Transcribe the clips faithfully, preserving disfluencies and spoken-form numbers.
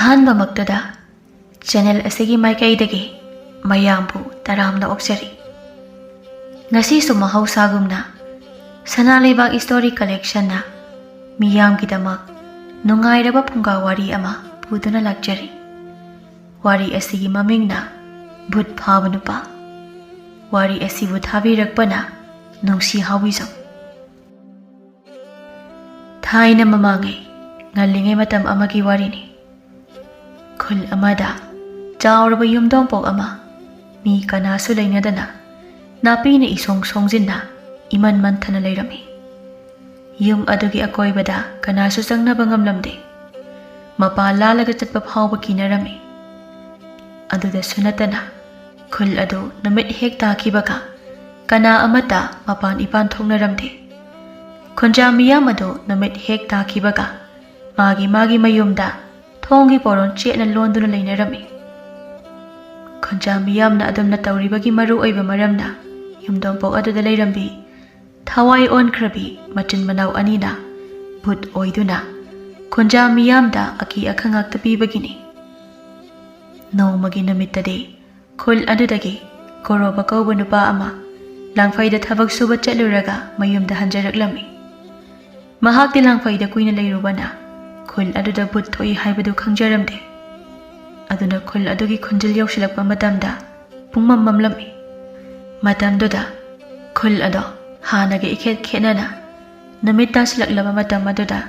ꯑꯍꯥꯟꯕꯃꯛꯇꯗ channel ꯑꯁꯤꯒꯤ ꯃꯥꯏꯀꯩꯗꯒꯤ ꯃꯌꯥꯝꯕꯨ ꯇꯔꯥꯝꯅ ꯑꯣꯛꯆꯔꯤ꯫ ꯉꯁꯤꯁꯨ ꯃꯍꯧꯁꯥꯒꯨꯝꯅ ꯁꯅꯥ ꯂꯩꯕꯥꯛ ꯏꯁꯇꯣꯔꯤ ꯀꯂꯦꯛꯁꯟꯅ ꯃꯤꯌꯥꯝꯒꯤꯗꯃꯛ ꯅꯨꯡꯉꯥꯏꯔꯕ ꯐꯨꯡꯒꯥ ꯋꯥꯔꯤ ꯑꯃ ꯄꯨꯗꯨꯅ ꯂꯥꯛꯆꯔꯤ꯫ ꯋꯥꯔꯤ ꯑꯁꯤꯒꯤ ꯃꯃꯤꯡꯅ ꯚꯨꯠ ꯐꯥꯕ ꯅꯨꯄꯥ꯫ ꯋꯥꯔꯤ ꯑꯁꯤꯕꯨ ꯊꯥꯕꯤꯔꯛꯄꯅ ꯅꯨꯡꯁꯤ ꯍꯥꯎꯕꯤꯖꯝ꯫ ꯊꯥꯏꯅ ꯃꯃꯥꯡꯉꯩ ꯉꯜꯂꯤꯉꯩ ꯃꯇꯝ ꯑꯃꯒꯤ ꯋꯥꯔꯤꯅꯤ꯫ ꯈꯨꯜ ꯑꯃꯗ ꯆꯥꯎꯔꯕ ꯌꯨꯝꯗꯣꯡꯄꯣꯛ ꯑꯃ, ꯃꯤ ꯀꯅꯥꯁꯨ ꯂꯩꯅꯗꯅ ꯅꯥꯄꯤꯅ ꯏꯁꯣꯡ ꯁꯣꯡꯖꯤꯟꯅ ꯏꯃꯟ ꯃꯟꯊꯅ ꯂꯩꯔꯝꯃꯤ꯫ ꯌꯨꯝ ꯑꯗꯨꯒꯤ ꯑꯀꯣꯏꯕꯗ ꯀꯅꯥꯁꯨ ꯆꯪꯅꯕ ꯉꯝꯂꯝꯗꯦ꯫ ꯃꯄꯥ ꯂꯥꯜꯂꯒ ꯆꯠꯄ ꯐꯥꯎꯕ ꯀꯤꯅꯔꯝꯃꯤ꯫ ꯑꯗꯨꯗꯁꯨ ꯅꯠꯇꯅ ꯈꯨꯜ ꯑꯗꯨ ꯅꯨꯃꯤꯠ ꯍꯦꯛ ꯇꯥꯈꯤꯕꯒ ꯀꯅꯥ ꯑꯃꯠꯇ ꯃꯄꯥꯟ ꯏꯄꯥꯟ ꯊꯣꯛꯅꯔꯝꯗꯦ꯫ ꯈꯨꯟꯖꯥ ꯃꯤꯌꯥꯝ ꯑꯗꯨ ꯅꯨꯃꯤꯠ ꯍꯦꯛ ꯇꯥꯈꯤꯕꯒ ꯃꯥꯒꯤ ꯃꯥꯒꯤ ꯃꯌꯨꯝꯗ ꯊꯣꯡꯒꯤ ꯄꯣꯔꯣꯟ ꯆꯦꯠꯅ ꯂꯣꯟꯗꯨꯅ ꯂꯩꯅꯔꯝꯃꯤ꯫ ꯈꯨꯟꯖꯥ ꯃꯤꯌꯥꯝꯅ ꯑꯗꯨꯝꯅ ꯇꯧꯔꯤꯕꯒꯤ ꯃꯔꯨ ꯑꯣꯏꯕ ꯃꯔꯝꯅ ꯌꯨꯝꯗꯣꯡꯄꯣꯛ ꯑꯗꯨꯗ ꯂꯩꯔꯝꯕꯤ ꯊꯋꯥꯏ ꯑꯣꯟꯈ꯭ꯔꯕꯤ ꯃꯆꯤꯟ ꯃꯅꯥꯎ ꯑꯅꯤꯅ ꯚꯨꯠ ꯑꯣꯏꯗꯨꯅ ꯈꯨꯟꯖꯥ ꯃꯤꯌꯥꯝꯗ ꯑꯀꯤ ꯑꯈꯪ ꯉꯥꯛꯇ ꯄꯤꯕꯒꯤꯅꯤ꯫ ꯅꯣꯡꯃꯒꯤ ꯅꯨꯃꯤꯠꯇꯗꯤ ꯈꯨꯜ ꯑꯗꯨꯗꯒꯤ ꯀꯣꯔꯣꯕ ꯀꯧꯕ ꯅꯨꯄꯥ ꯑꯃ ꯂꯥꯡꯐꯩꯗ ꯊꯕꯛ ꯁꯨꯕ ꯆꯠꯂꯨꯔꯒ ꯃꯌꯨꯝꯗ ꯍꯟꯖꯔꯛꯂꯝꯃꯤ꯫ ꯃꯍꯥꯛꯇꯤ ꯂꯥꯡꯐꯩꯗ ꯀꯨꯏꯅ ꯂꯩꯔꯨꯕꯅ ꯈꯨꯜ ꯑꯗꯨꯗ ꯚꯨꯠ ꯊꯣꯛꯏ ꯍꯥꯏꯕꯗꯨ ꯈꯪꯖꯔꯝꯗꯦ꯫ ꯑꯗꯨꯅ ꯈꯨꯜ ꯑꯗꯨꯒꯤ ꯈꯨꯟꯖꯤꯜ ꯌꯧꯁꯤꯜꯂꯛꯄ ꯃꯇꯝꯗ ꯄꯨꯡꯃꯝ ꯃꯝꯂꯝꯃꯤ꯫ ꯃꯇꯝꯗꯨꯗ ꯈꯨꯜ ꯑꯗꯣ ꯍꯥꯟꯅꯒ ꯏꯈꯦꯠ ꯈꯦꯠꯅꯅ ꯅꯨꯃꯤꯠ ꯇꯥꯁꯤꯜꯂꯛꯂꯕ ꯃꯇꯝ ꯑꯗꯨꯗ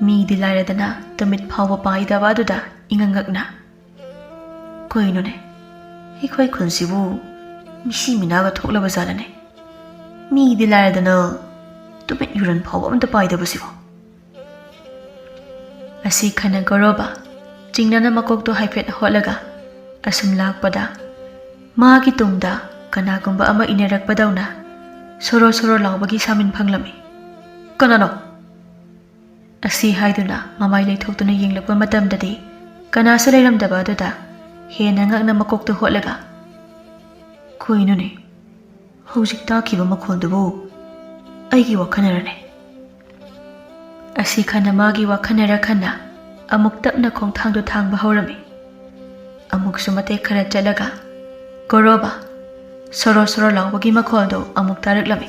ꯃꯤꯗꯤ ꯂꯥꯏꯔꯗꯅ ꯇꯨꯃꯤꯠ ꯐꯥꯎꯕ ꯄꯥꯏꯗꯕ ꯑꯗꯨꯗ ꯏꯉꯛ ꯉꯛꯅ, "ꯀꯩꯅꯣꯅꯦ, ꯑꯩꯈꯣꯏ ꯈꯨꯜꯁꯤꯕꯨ ꯃꯤꯁꯤ ꯃꯤꯅꯥꯒ ꯊꯣꯛꯂꯕ ꯖꯥꯠꯂꯅꯦ? ꯃꯤꯗꯤ ꯂꯥꯏꯔꯗꯅ ꯇꯨꯃꯤꯠ ꯌꯨꯔꯟ ꯐꯥꯎꯕ ꯑꯝꯇ ꯄꯥꯏꯗꯕꯁꯤꯕꯣ?" ꯑꯁꯤ ꯈꯟꯅ ꯀꯣꯔꯣꯕ ꯆꯤꯡꯅꯅ ꯃꯀꯣꯛꯇꯣ ꯍꯥꯏꯐꯦꯠ ꯍꯣꯠꯂꯒ ꯑꯁꯨꯝ ꯂꯥꯛꯄꯗ ꯃꯥꯒꯤ ꯇꯨꯡꯗ ꯀꯅꯥꯒꯨꯝꯕ ꯑꯃ ꯏꯟꯅꯔꯛꯄꯗꯧꯅ ꯁꯣꯔꯣ ꯁꯣꯔꯣ ꯂꯥꯎꯕꯒꯤ ꯁꯥꯃꯤꯟ ꯐꯪꯂꯝꯃꯤ꯫ "ꯀꯅꯥꯅꯣ?" ꯑꯁꯤ ꯍꯥꯏꯗꯨꯅ ꯃꯃꯥꯏ ꯂꯩꯊꯣꯛꯇꯨꯅ ꯌꯦꯡꯂꯛꯄ ꯃꯇꯝꯗꯗꯤ ꯀꯅꯥꯁꯨ ꯂꯩꯔꯝꯗꯕ ꯑꯗꯨꯗ ꯍꯦꯟꯅ ꯉꯛꯅ ꯃꯀꯣꯛꯇꯨ ꯍꯣꯠꯂꯒ, "ꯀꯩꯅꯣꯅꯦ, ꯍꯧꯖꯤꯛ ꯇꯥꯈꯤꯕ ꯃꯈꯣꯜꯗꯨꯕꯨ ꯑꯩꯒꯤ ꯋꯥꯈꯜꯅꯔꯅꯦ?" ꯑꯁꯤ ꯈꯟꯅ ꯃꯥꯒꯤ ꯋꯥꯈꯜꯅꯔ ꯈꯟꯅ ꯑꯃꯨꯛ ꯇꯞꯅ ꯈꯣꯡꯊꯥꯡꯗꯨ ꯊꯥꯡꯕ ꯍꯧꯔꯝꯃꯤ꯫ ꯑꯃꯨꯛꯁꯨ ꯃꯇꯦꯛ ꯈꯔ ꯆꯠꯂꯒ ꯒꯣꯔꯣꯕ ꯁꯣꯔꯣ ꯁꯣꯔꯣ ꯂꯥꯎꯕꯒꯤ ꯃꯈꯣꯜꯗꯨ ꯑꯃꯨꯛ ꯇꯥꯔꯛꯂꯝꯃꯤ꯫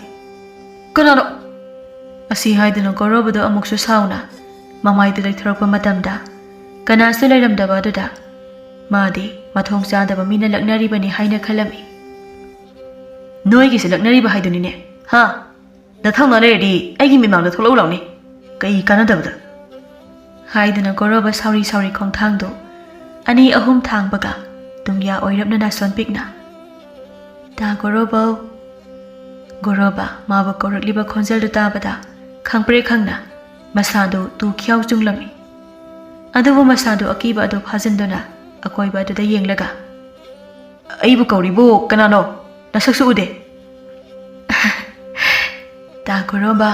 "ꯀꯅꯥꯅꯣ?" ꯑꯁꯤ ꯍꯥꯏꯗꯨꯅ ꯒꯣꯔꯣꯕꯗꯨ ꯑꯃꯨꯛꯁꯨ ꯁꯥꯎꯅ ꯃꯃꯥꯏꯗꯨ ꯂꯩꯊꯣꯔꯛꯄ ꯃꯇꯝꯗ, ꯀꯅꯥꯁꯨ ꯂꯩꯔꯝꯗꯕ ꯑꯗꯨꯗ ꯃꯥꯗꯤ ꯃꯊꯣꯡ ꯆꯥꯗꯕ ꯃꯤꯅ ꯂꯛꯅꯔꯤꯕꯅꯤ ꯍꯥꯏꯅ ꯈꯜꯂꯝꯃꯤ꯫ "ꯅꯣꯏꯒꯤꯁꯦ ꯂꯛꯅꯔꯤꯕ ꯍꯥꯏꯗꯨꯅꯤꯅꯦ, ꯍꯥ? ꯅꯊꯧꯅ ꯂꯩꯔꯗꯤ ꯑꯩꯒꯤ ꯃꯤꯃꯥꯡꯗ ꯊꯣꯛꯂꯛꯎ ꯂꯥꯎꯅꯦ, ꯀꯩ ꯀꯥꯟꯅꯗꯕꯗ?" ꯍꯥꯏꯗꯨꯅ ꯒꯣꯔꯣꯕ ꯁꯥꯎꯔꯤ ꯁꯥꯎꯔꯤ ꯈꯣꯡꯊꯥꯡꯗꯨ ꯑꯅꯤ ꯑꯍꯨꯝ ꯊꯥꯡꯕꯒ ꯇꯨꯡꯌꯥ ꯑꯣꯏꯔꯞꯅ ꯅꯥꯁꯣꯟ ꯄꯤꯛꯅ, "ꯇꯥ ꯒꯣꯔꯣꯕꯧ!" ꯒꯣꯔꯣꯕ ꯃꯥꯕꯨ ꯀꯧꯔꯛꯂꯤꯕ ꯈꯣꯟꯖꯦꯜꯗꯨ ꯇꯥꯕꯗ ꯈꯪꯄ꯭ꯔꯦꯛ ꯈꯪꯅ ꯃꯁꯥꯗꯨ ꯇꯨ ꯈ꯭ꯌꯥꯎ ꯆꯨꯡꯂꯝꯃꯤ꯫ ꯑꯗꯨꯕꯨ ꯃꯁꯥꯗꯨ ꯑꯀꯤꯕ ꯑꯗꯨ ꯐꯥꯖꯤꯟꯗꯨꯅ ꯑꯀꯣꯏꯕ ꯑꯗꯨꯗ ꯌꯦꯡꯂꯒ, "ꯑꯩꯕꯨ ꯀꯧꯔꯤꯕꯨ ꯀꯅꯥꯅꯣ? ꯅꯁꯛꯁꯨ ꯎꯗꯦ꯫" "ꯇꯥ ꯒꯣꯔꯣꯕ,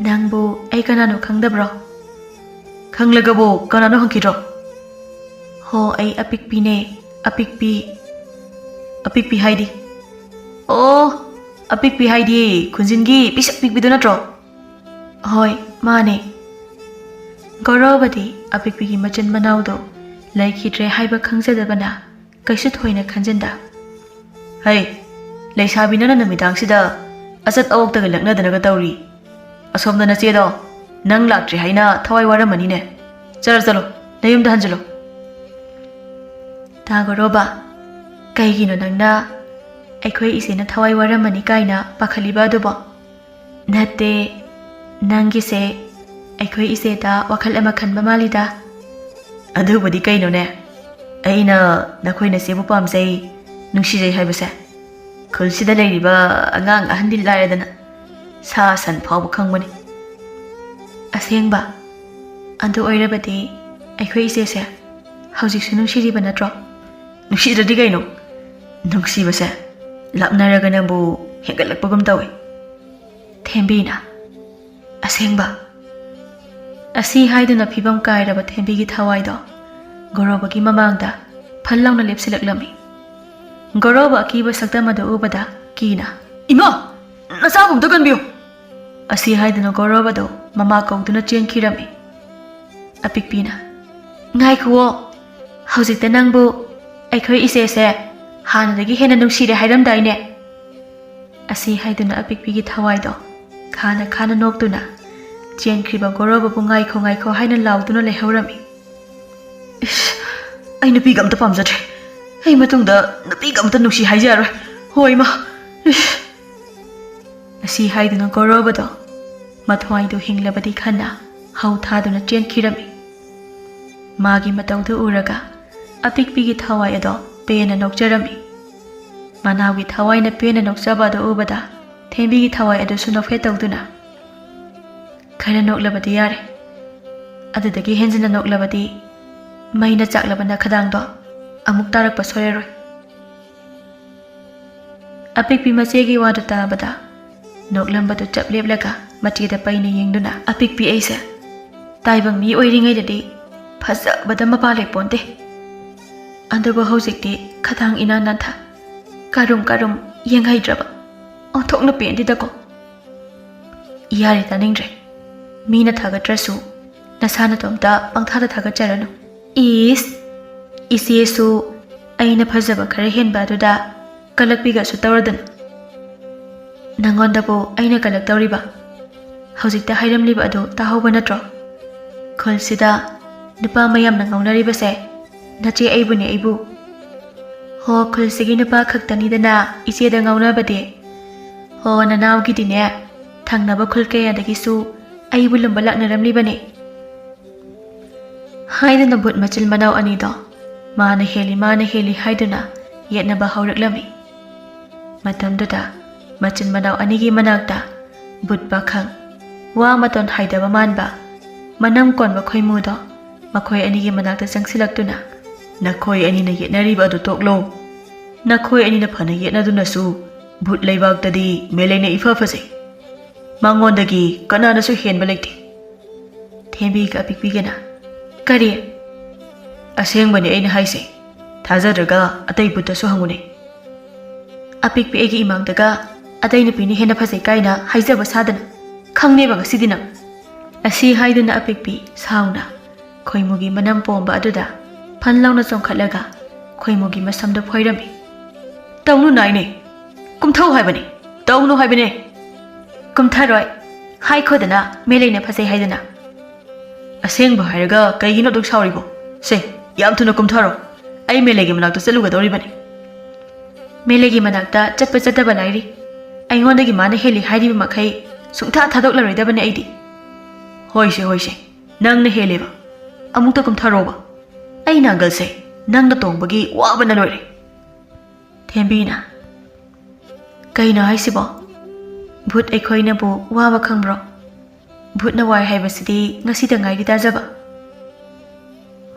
ꯅꯪꯕꯨ ꯑꯩ ꯀꯅꯥꯅꯣ ꯈꯪꯗꯕ꯭ꯔꯣ?" "ꯈꯪꯂꯒꯕꯨ ꯀꯅꯥꯅꯣ ꯍꯪꯈꯤꯗ꯭ꯔꯣ?" "ꯍꯣ, ꯑꯩ ꯑꯄꯤꯛꯄꯤꯅꯦ, ꯑꯄꯤꯛꯄꯤ꯫" "ꯑꯄꯤꯛꯄꯤ ꯍꯥꯏꯗꯤ?" "ꯑꯣ, ꯑꯄꯤꯛꯄꯤ ꯍꯥꯏꯗꯤ ꯈꯨꯟꯖꯤꯟꯒꯤ ꯄꯤꯁꯛ ꯄꯤꯛꯄꯤꯗꯨ ꯅꯠꯇ꯭ꯔꯣ?" "ꯍꯣꯏ, ꯃꯥꯅꯦ꯫" ꯒꯣꯔꯣꯕꯗꯤ ꯑꯄꯤꯛꯄꯤꯒꯤ ꯃꯆꯤꯟ ꯃꯅꯥꯎꯗꯣ ꯂꯩꯈꯤꯗ꯭ꯔꯦ ꯍꯥꯏꯕ ꯈꯪꯖꯗꯕꯅ ꯀꯩꯁꯨ ꯊꯣꯏꯅ ꯈꯟꯖꯟꯗ, "ꯍꯩ, ꯂꯩꯁꯥꯕꯤ ꯅꯪꯅ ꯅꯨꯃꯤꯗꯥꯡꯁꯤꯗ ꯑꯆꯠ ꯑꯋꯣꯛꯇꯒ ꯂꯛꯅꯗꯅꯒ ꯇꯧꯔꯤ꯫ ꯑꯁꯣꯝꯗ ꯅꯆꯦꯗꯣ ꯅꯪ ꯂꯥꯛꯇ꯭ꯔꯤ ꯍꯥꯏꯅ ꯊꯋꯥꯏ ꯋꯥꯔꯝꯃꯅꯤꯅꯦ꯫ ꯆꯠꯂꯣ, ꯆꯠꯂꯣ, ꯅꯌꯨꯝꯗ ꯍꯟꯖꯤꯜꯂꯣ꯫" "ꯇꯥ ꯒꯣꯔꯣꯕ, ꯀꯩꯒꯤꯅꯣ ꯅꯪꯅ ꯑꯩꯈꯣꯏ ꯏꯆꯦꯅ ꯊꯋꯥꯏ ꯋꯥꯔꯝꯃꯅꯤ ꯀꯥꯏꯅ ꯄꯥꯈꯠꯂꯤꯕ ꯑꯗꯨꯕꯣ? ꯅꯠꯇꯦ, ꯅꯪꯒꯤꯁꯦ ꯑꯩꯈꯣꯏ ꯏꯆꯦꯗ ꯋꯥꯈꯜ ꯑꯃ ꯈꯟꯕ ꯃꯥꯜꯂꯤꯗ꯫" "ꯑꯗꯨꯕꯨꯗꯤ ꯀꯩꯅꯣꯅꯦ, ꯑꯩꯅ ꯅꯈꯣꯏ ꯅꯆꯦꯕꯨ ꯄꯥꯝꯖꯩ, ꯅꯨꯡꯁꯤꯖꯩ ꯍꯥꯏꯕꯁꯦ ꯈꯨꯜꯁꯤꯗ ꯂꯩꯔꯤꯕ ꯑꯉꯥꯡ ꯑꯍꯟꯗꯤ ꯂꯥꯏꯔꯗꯅ ꯁꯥ ꯁꯟ ꯐꯥꯎꯕ ꯈꯪꯕꯅꯤ꯫" "ꯑꯁꯦꯡꯕ? ꯑꯗꯨ ꯑꯣꯏꯔꯕꯗꯤ ꯑꯩꯈꯣꯏ ꯏꯆꯦꯁꯦ ꯍꯧꯖꯤꯛꯁꯨ ꯅꯨꯡꯁꯤꯔꯤꯕ ꯅꯠꯇ꯭ꯔꯣ?" "ꯅꯨꯡꯁꯤꯗ꯭ꯔꯗꯤ ꯀꯩꯅꯣ? ꯅꯨꯡꯁꯤꯕꯁꯦ ꯂꯥꯞꯅꯔꯒꯅꯕꯨ ꯍꯦꯟꯒꯠꯂꯛꯄꯒꯨꯝ ꯇꯧꯏ꯫" ꯊꯦꯝꯕꯤꯅ, "ꯑꯁꯦꯡꯕ?" ꯑꯁꯤ ꯍꯥꯏꯗꯨꯅ ꯐꯤꯕꯝ ꯀꯥꯏꯔꯕ ꯊꯦꯝꯕꯤꯒꯤ ꯊꯋꯥꯏꯗꯣ ꯒꯣꯔꯣꯕꯒꯤ ꯃꯃꯥꯡꯗ ꯐꯜ ꯂꯥꯎꯅ ꯂꯦꯞꯁꯤꯜꯂꯛꯂꯝꯃꯤ꯫ ꯒꯣꯔꯣꯕ ꯑꯀꯤꯕ ꯁꯛꯇꯝ ꯑꯗꯨ ꯎꯕꯗ ꯀꯤꯅ, "ꯏꯃꯥ! ꯅꯆꯥꯕꯨ ꯑꯝꯇ ꯀꯟꯕꯤꯌꯨ!" ꯑꯁꯤ ꯍꯥꯏꯗꯨꯅ ꯒꯣꯔꯣꯕꯗꯣ ꯃꯃꯥ ꯀꯧꯗꯨꯅ ꯆꯦꯟꯈꯤꯔꯝꯃꯤ꯫ ꯑꯄꯤꯛꯄꯤꯅ, "ꯉꯥꯏꯈꯨꯑꯣ, ꯍꯧꯖꯤꯛꯇ ꯅꯪꯕꯨ ꯑꯩꯈꯣꯏ ꯏꯆꯦꯁꯦ ꯍꯥꯟꯅꯗꯒꯤ ꯍꯦꯟꯅ ꯅꯨꯡꯁꯤꯔꯦ ꯍꯥꯏꯔꯝꯗꯥꯏꯅꯦ?" ꯑꯁꯤ ꯍꯥꯏꯗꯨꯅ ꯑꯄꯤꯛꯄꯤꯒꯤ ꯊꯋꯥꯏꯗꯣ ꯈꯥꯅ ꯈꯥꯅ ꯅꯣꯛꯇꯨꯅ ꯆꯦꯟꯈ꯭ꯔꯤꯕ ꯒꯣꯔꯣꯕꯕꯨ "ꯉꯥꯏꯈꯣ, ꯉꯥꯏꯈꯣ" ꯍꯥꯏꯅ ꯂꯥꯎꯗꯨꯅ ꯂꯩꯍꯧꯔꯝꯃꯤ꯫ "ꯏꯁ, ꯑꯩ ꯅꯨꯄꯤꯒ ꯑꯝꯇ ꯄꯥꯝꯖꯗ꯭ꯔꯦ꯫ ꯑꯩ ꯃꯇꯨꯡꯗ ꯅꯨꯄꯤꯒ ꯑꯝꯇ ꯅꯨꯡꯁꯤ ꯍꯥꯏꯖꯔꯔꯣꯏ꯫ ꯍꯣꯏ, ꯏꯃꯥ꯫ ꯏꯁ!" ꯑꯁꯤ ꯍꯥꯏꯗꯨꯅ ꯒꯣꯔꯣꯕꯗꯣ ꯃꯊ꯭ꯋꯥꯏꯗꯨ ꯍꯤꯡꯂꯕꯗꯤ ꯈꯟꯅ ꯍꯧ ꯊꯥꯗꯨꯅ ꯆꯦꯟꯈꯤꯔꯝꯃꯤ꯫ ꯃꯥꯒꯤ ꯃꯇꯧꯗꯨ ꯎꯔꯒ ꯑꯄꯤꯛꯄꯤꯒꯤ ꯊꯋꯥꯏ ꯑꯗꯣ ꯄꯦꯟꯅ ꯅꯣꯛꯆꯔꯝꯃꯤ꯫ ꯃꯅꯥꯎꯒꯤ ꯊꯋꯥꯏꯅ ꯄꯦꯟꯅ ꯅꯣꯛꯆꯕ ꯑꯗꯨ ꯎꯕꯗ ꯊꯦꯝꯕꯤꯒꯤ ꯊꯋꯥꯏ ꯑꯗꯨꯁꯨ ꯅꯣꯛꯐꯦꯠ ꯇꯧꯗꯨꯅ, "ꯈꯔ ꯅꯣꯛꯂꯕꯗꯤ ꯌꯥꯔꯦ꯫ ꯑꯗꯨꯗꯒꯤ ꯍꯦꯟꯖꯤꯟꯅ ꯅꯣꯛꯂꯕꯗꯤ ꯃꯩꯅ ꯆꯥꯛꯂꯕ ꯅꯈꯗꯥꯡꯗꯣ ꯑꯃꯨꯛ ꯇꯥꯔꯛꯄ ꯁꯣꯏꯔꯔꯣꯏ꯫" ꯑꯄꯤꯛꯄꯤ ꯃꯆꯦꯒꯤ ꯋꯥꯗꯨ ꯇꯥꯕꯗ ꯅꯣꯛꯂꯝꯕꯗꯨ ꯆꯞ ꯂꯦꯞꯂꯒ ꯃꯆꯦꯗ ꯄꯩꯅ ꯌꯦꯡꯗꯨꯅ, "ꯑꯄꯤꯛꯄꯤ, ꯑꯩꯁꯦ ꯇꯥꯏꯕꯪ ꯃꯤ ꯑꯣꯏꯔꯤꯉꯩꯗꯗꯤ ꯐꯖꯕꯗ ꯃꯄꯥ ꯂꯩꯄꯣꯟꯇꯦ꯫ ꯑꯗꯨꯕꯨ ꯍꯧꯖꯤꯛꯇꯤ ꯈꯗꯥꯡ ꯏꯅꯥ ꯅꯥꯟꯊ, ꯀꯔꯨꯝ ꯀꯔꯨꯝ ꯌꯦꯡꯍꯩꯗ꯭ꯔꯕ꯫ ꯑꯣꯟꯊꯣꯛꯅ ꯄꯦꯟꯗꯦꯗꯀꯣ꯫ ꯌꯥꯔꯦ, ꯇꯥꯅꯤꯡꯗ꯭ꯔꯦ꯫ ꯃꯤꯅ ꯊꯥꯒꯠꯇ꯭ꯔꯁꯨ ꯅꯁꯥ ꯅꯇꯣꯝꯇ ꯄꯪꯊꯥꯗ ꯊꯥꯒꯠꯆꯔꯅꯨ꯫ ꯏꯁ, ꯏꯆꯦꯁꯨ ꯑꯩꯅ ꯐꯖꯕ ꯈꯔ ꯍꯦꯟꯕ ꯑꯗꯨꯗ ꯀꯂꯛꯄꯤꯒꯁꯨ ꯇꯧꯔꯗꯅ꯫ ꯅꯪꯉꯣꯟꯗꯕꯨ ꯑꯩꯅ ꯀꯂꯛ ꯇꯧꯔꯤꯕ? ꯍꯧꯖꯤꯛꯇ ꯍꯥꯏꯔꯝꯂꯤꯕ ꯑꯗꯨ ꯇꯥꯍꯧꯕ ꯅꯠꯇ꯭ꯔꯣ? ꯈꯨꯜꯁꯤꯗ ꯅꯨꯄꯥ ꯃꯌꯥꯝꯅ ꯉꯥꯎꯅꯔꯤꯕꯁꯦ ꯅꯆꯦ ꯑꯩꯕꯨꯅꯦ, ꯑꯩꯕꯨ꯫ ꯍꯣ, ꯈꯨꯜꯁꯤꯒꯤ ꯅꯨꯄꯥ ꯈꯛꯇꯅꯤꯗꯅ ꯏꯆꯦꯗ ꯉꯥꯎꯅꯕꯗꯤ꯫ ꯍꯣ, ꯅꯅꯥꯎꯒꯤꯗꯤꯅꯦ, ꯊꯪꯅꯕ ꯈꯨꯜ ꯀꯌꯥꯗꯒꯤꯁꯨ ꯑꯩꯕꯨ ꯂꯨꯝꯕ ꯂꯥꯛꯅꯔꯝꯂꯤꯕꯅꯤ꯫" ꯍꯥꯏꯗꯨꯅ ꯚꯨꯠ ꯃꯆꯤꯟ ꯃꯅꯥꯎ ꯑꯅꯤꯗꯣ ꯃꯥꯅ ꯍꯦꯜꯂꯤ, ꯃꯥꯅ ꯍꯦꯜꯂꯤ ꯍꯥꯏꯗꯨꯅ ꯌꯦꯠꯅꯕ ꯍꯧꯔꯛꯂꯝꯃꯤ꯫ ꯃꯇꯝꯗꯨꯗ ꯃꯆꯤꯟ ꯃꯅꯥꯎ ꯑꯅꯤꯒꯤ ꯃꯅꯥꯛꯇ ꯚꯨꯠ ꯄꯥꯈꯪ, ꯋꯥ ꯃꯇꯣꯟ ꯍꯥꯏꯗꯕ ꯃꯥꯟꯕ, ꯃꯅꯝ ꯀꯣꯟꯕ ꯈꯣꯏꯃꯨꯗꯣ ꯃꯈꯣꯏ ꯑꯅꯤꯒꯤ ꯃꯅꯥꯛꯇ ꯆꯪꯁꯤꯜꯂꯛꯇꯨꯅ, "ꯅꯈꯣꯏ ꯑꯅꯤꯅ ꯌꯦꯠꯅꯔꯤꯕ ꯑꯗꯨ ꯇꯣꯛꯂꯣ꯫ ꯅꯈꯣꯏ ꯑꯅꯤꯅ ꯐꯅ ꯌꯦꯠꯅꯗꯨꯅꯁꯨ ꯚꯨꯠ ꯂꯩꯕꯥꯛꯇꯗꯤ ꯃꯦꯂꯩꯅ ꯏꯐ ꯐꯖꯩ꯫ ꯃꯉꯣꯟꯗꯒꯤ ꯀꯅꯥꯅꯁꯨ ꯍꯦꯟꯕ ꯂꯩꯇꯦ꯫" ꯊꯦꯝꯕꯤꯒ ꯑꯄꯤꯛꯄꯤꯒꯅ, "ꯀꯔꯤ?" "ꯑꯁꯦꯡꯕꯅꯤ ꯑꯩꯅ ꯍꯥꯏꯁꯦ꯫ ꯊꯥꯖꯗ꯭ꯔꯒ ꯑꯇꯩ ꯚꯨꯠꯇꯁꯨ ꯍꯪꯉꯨꯅꯦ꯫" "ꯑꯄꯤꯛꯄꯤ, ꯑꯩꯒꯤ ꯏꯃꯥꯡꯗꯒ ꯑꯇꯩ ꯅꯨꯄꯤꯅ ꯍꯦꯟꯅ ꯐꯖꯩ ꯀꯥꯏꯅ ꯍꯥꯏꯖꯕ ꯁꯥꯗꯅ, ꯈꯪꯅꯦꯕ ꯉꯁꯤꯗꯤ ꯅꯪ꯫" ꯑꯁꯤ ꯍꯥꯏꯗꯨꯅ ꯑꯄꯤꯛꯄꯤ ꯁꯥꯎꯅ ꯈꯣꯏꯃꯨꯒꯤ ꯃꯅꯝ ꯄꯣꯝꯕ ꯑꯗꯨꯗ ꯐꯟ ꯂꯥꯎꯅ ꯆꯣꯡꯈꯠꯂꯒ ꯈꯣꯏꯃꯨꯒꯤ ꯃꯁꯝꯗ ꯐꯣꯏꯔꯝꯃꯤ꯫ "ꯇꯧꯅꯨ ꯅꯥꯏꯅꯦ꯫ ꯀꯨꯝꯊꯧ ꯍꯥꯏꯕꯅꯦ꯫ ꯇꯧꯅꯨ ꯍꯥꯏꯕꯅꯦ꯫ ꯀꯨꯝꯊꯔꯣꯏ꯫ ꯍꯥꯏꯈꯣꯗꯅ, ꯃꯦꯂꯩꯅ ꯐꯖꯩ ꯍꯥꯏꯗꯅ꯫" "ꯑꯁꯦꯡꯕ ꯍꯥꯏꯔꯒ ꯀꯩꯒꯤꯅꯣ ꯑꯗꯨꯛ ꯁꯥꯎꯔꯤꯕꯣ? ꯁꯦ, ꯌꯥꯝ ꯊꯨꯅ ꯀꯨꯝꯊꯔꯣ꯫ ꯑꯩ ꯃꯦꯂꯩꯒꯤ ꯃꯅꯥꯛꯇ ꯆꯠꯂꯨꯒꯗꯧꯔꯤꯕꯅꯤ꯫" "ꯃꯦꯂꯩꯒꯤ ꯃꯅꯥꯛꯇ ꯆꯠꯄ ꯆꯠꯇꯕ ꯂꯥꯏꯔꯤ꯫ ꯑꯩꯉꯣꯟꯗꯒꯤ ꯃꯥꯅ ꯍꯦꯜꯂꯤ ꯍꯥꯏꯔꯤꯕ ꯃꯈꯩ ꯁꯨꯡꯊꯥ ꯊꯥꯗꯣꯛꯂꯔꯣꯏꯗꯕꯅꯤ ꯑꯩꯗꯤ꯫" "ꯍꯣꯏꯁꯦ, ꯍꯣꯏꯁꯦ, ꯅꯪꯅ ꯍꯦꯜꯂꯦꯕ꯫ ꯑꯃꯨꯛꯇ ꯀꯨꯝꯊꯔꯣꯕ꯫ ꯑꯩ ꯅꯥꯡꯒꯜꯁꯦ ꯅꯪꯅ ꯇꯣꯡꯕꯒꯤ ꯋꯥꯕꯅ ꯂꯣꯏꯔꯦ꯫" ꯊꯦꯝꯕꯤꯅ, "ꯀꯩꯅꯣ ꯍꯥꯏꯁꯤꯕꯣ? ꯚꯨꯠ ꯑꯩꯈꯣꯏꯅꯕꯨ ꯋꯥꯕ ꯈꯪꯕ꯭ꯔꯣ? ꯚꯨꯠꯅ ꯋꯥꯏ ꯍꯥꯏꯕꯁꯤꯗꯤ ꯉꯁꯤꯗ ꯉꯥꯏꯔꯤ ꯇꯥꯖꯕ꯫"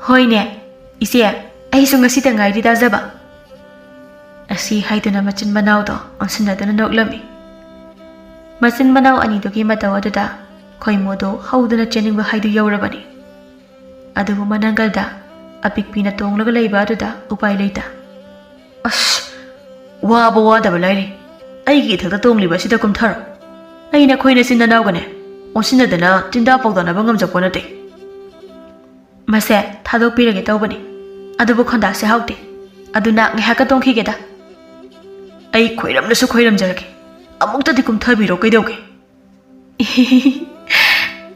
"ꯍꯣꯏꯅꯦ, ꯏꯆꯦ, ꯑꯩꯁꯨ ꯉꯁꯤꯗ ꯉꯥꯏꯔꯤ ꯇꯥꯖꯕ꯫" ꯑꯁꯤ ꯍꯥꯏꯗꯨꯅ ꯃꯆꯤꯟ ꯃꯅꯥꯎꯗꯣ ꯑꯣꯟꯁꯤꯟꯅꯗꯨꯅ ꯅꯣꯛꯂꯝꯃꯤ꯫ ꯃꯆꯤꯟ ꯃꯅꯥꯎ ꯑꯅꯤꯗꯨꯒꯤ ꯃꯇꯧ ꯑꯗꯨꯗ ꯈꯣꯏꯃꯨꯗꯣ ꯍꯧꯗꯨꯅ ꯆꯦꯟꯅꯤꯡꯕ ꯍꯥꯏꯗꯨ ꯌꯧꯔꯕꯅꯤ꯫ ꯑꯗꯨꯕꯨ ꯃꯅꯪꯒꯜꯗ ꯑꯄꯤꯛꯄꯤꯅ ꯇꯣꯡꯂꯒ ꯂꯩꯕ ꯑꯗꯨꯗ ꯎꯄꯥꯏ ꯂꯩꯇ꯫ "ꯑꯁ, ꯋꯥꯕ ꯋꯥꯗꯕ ꯂꯥꯏꯔꯤ꯫ ꯑꯩꯒꯤ ꯏꯊꯛꯇ ꯇꯣꯡꯂꯤꯕ ꯑꯁꯤꯗ ꯀꯨꯝꯊꯔꯣ꯫ ꯑꯩ ꯅꯈꯣꯏ ꯅꯆꯤꯟ ꯅꯅꯥꯎꯒꯅꯦ ꯑꯣꯟꯁꯤꯟꯅꯗꯅ ꯆꯤꯟꯗꯥ ꯄꯥꯎꯗꯥꯅꯕ ꯉꯝꯖꯄꯣ ꯅꯠꯇꯦ꯫" "ꯃꯁꯦ ꯊꯥꯗꯣꯛꯄꯤꯔꯒꯦ ꯇꯧꯕꯅꯤ, ꯑꯗꯨꯕꯨ ꯈꯣꯟꯗꯥꯁꯦ ꯍꯥꯎꯇꯦ꯫ ꯑꯗꯨꯅ ꯉꯥꯏꯍꯥꯛꯀ ꯇꯣꯡꯈꯤꯒꯦꯗ꯫" "ꯑꯩ ꯈꯣꯏꯔꯝꯂꯁꯨ ꯈꯣꯏꯔꯝꯖꯔꯒꯦ, ꯑꯃꯨꯛꯇꯗꯤ ꯀꯨꯝꯊꯕꯤꯔꯣ ꯀꯩꯗꯧꯒꯦ?"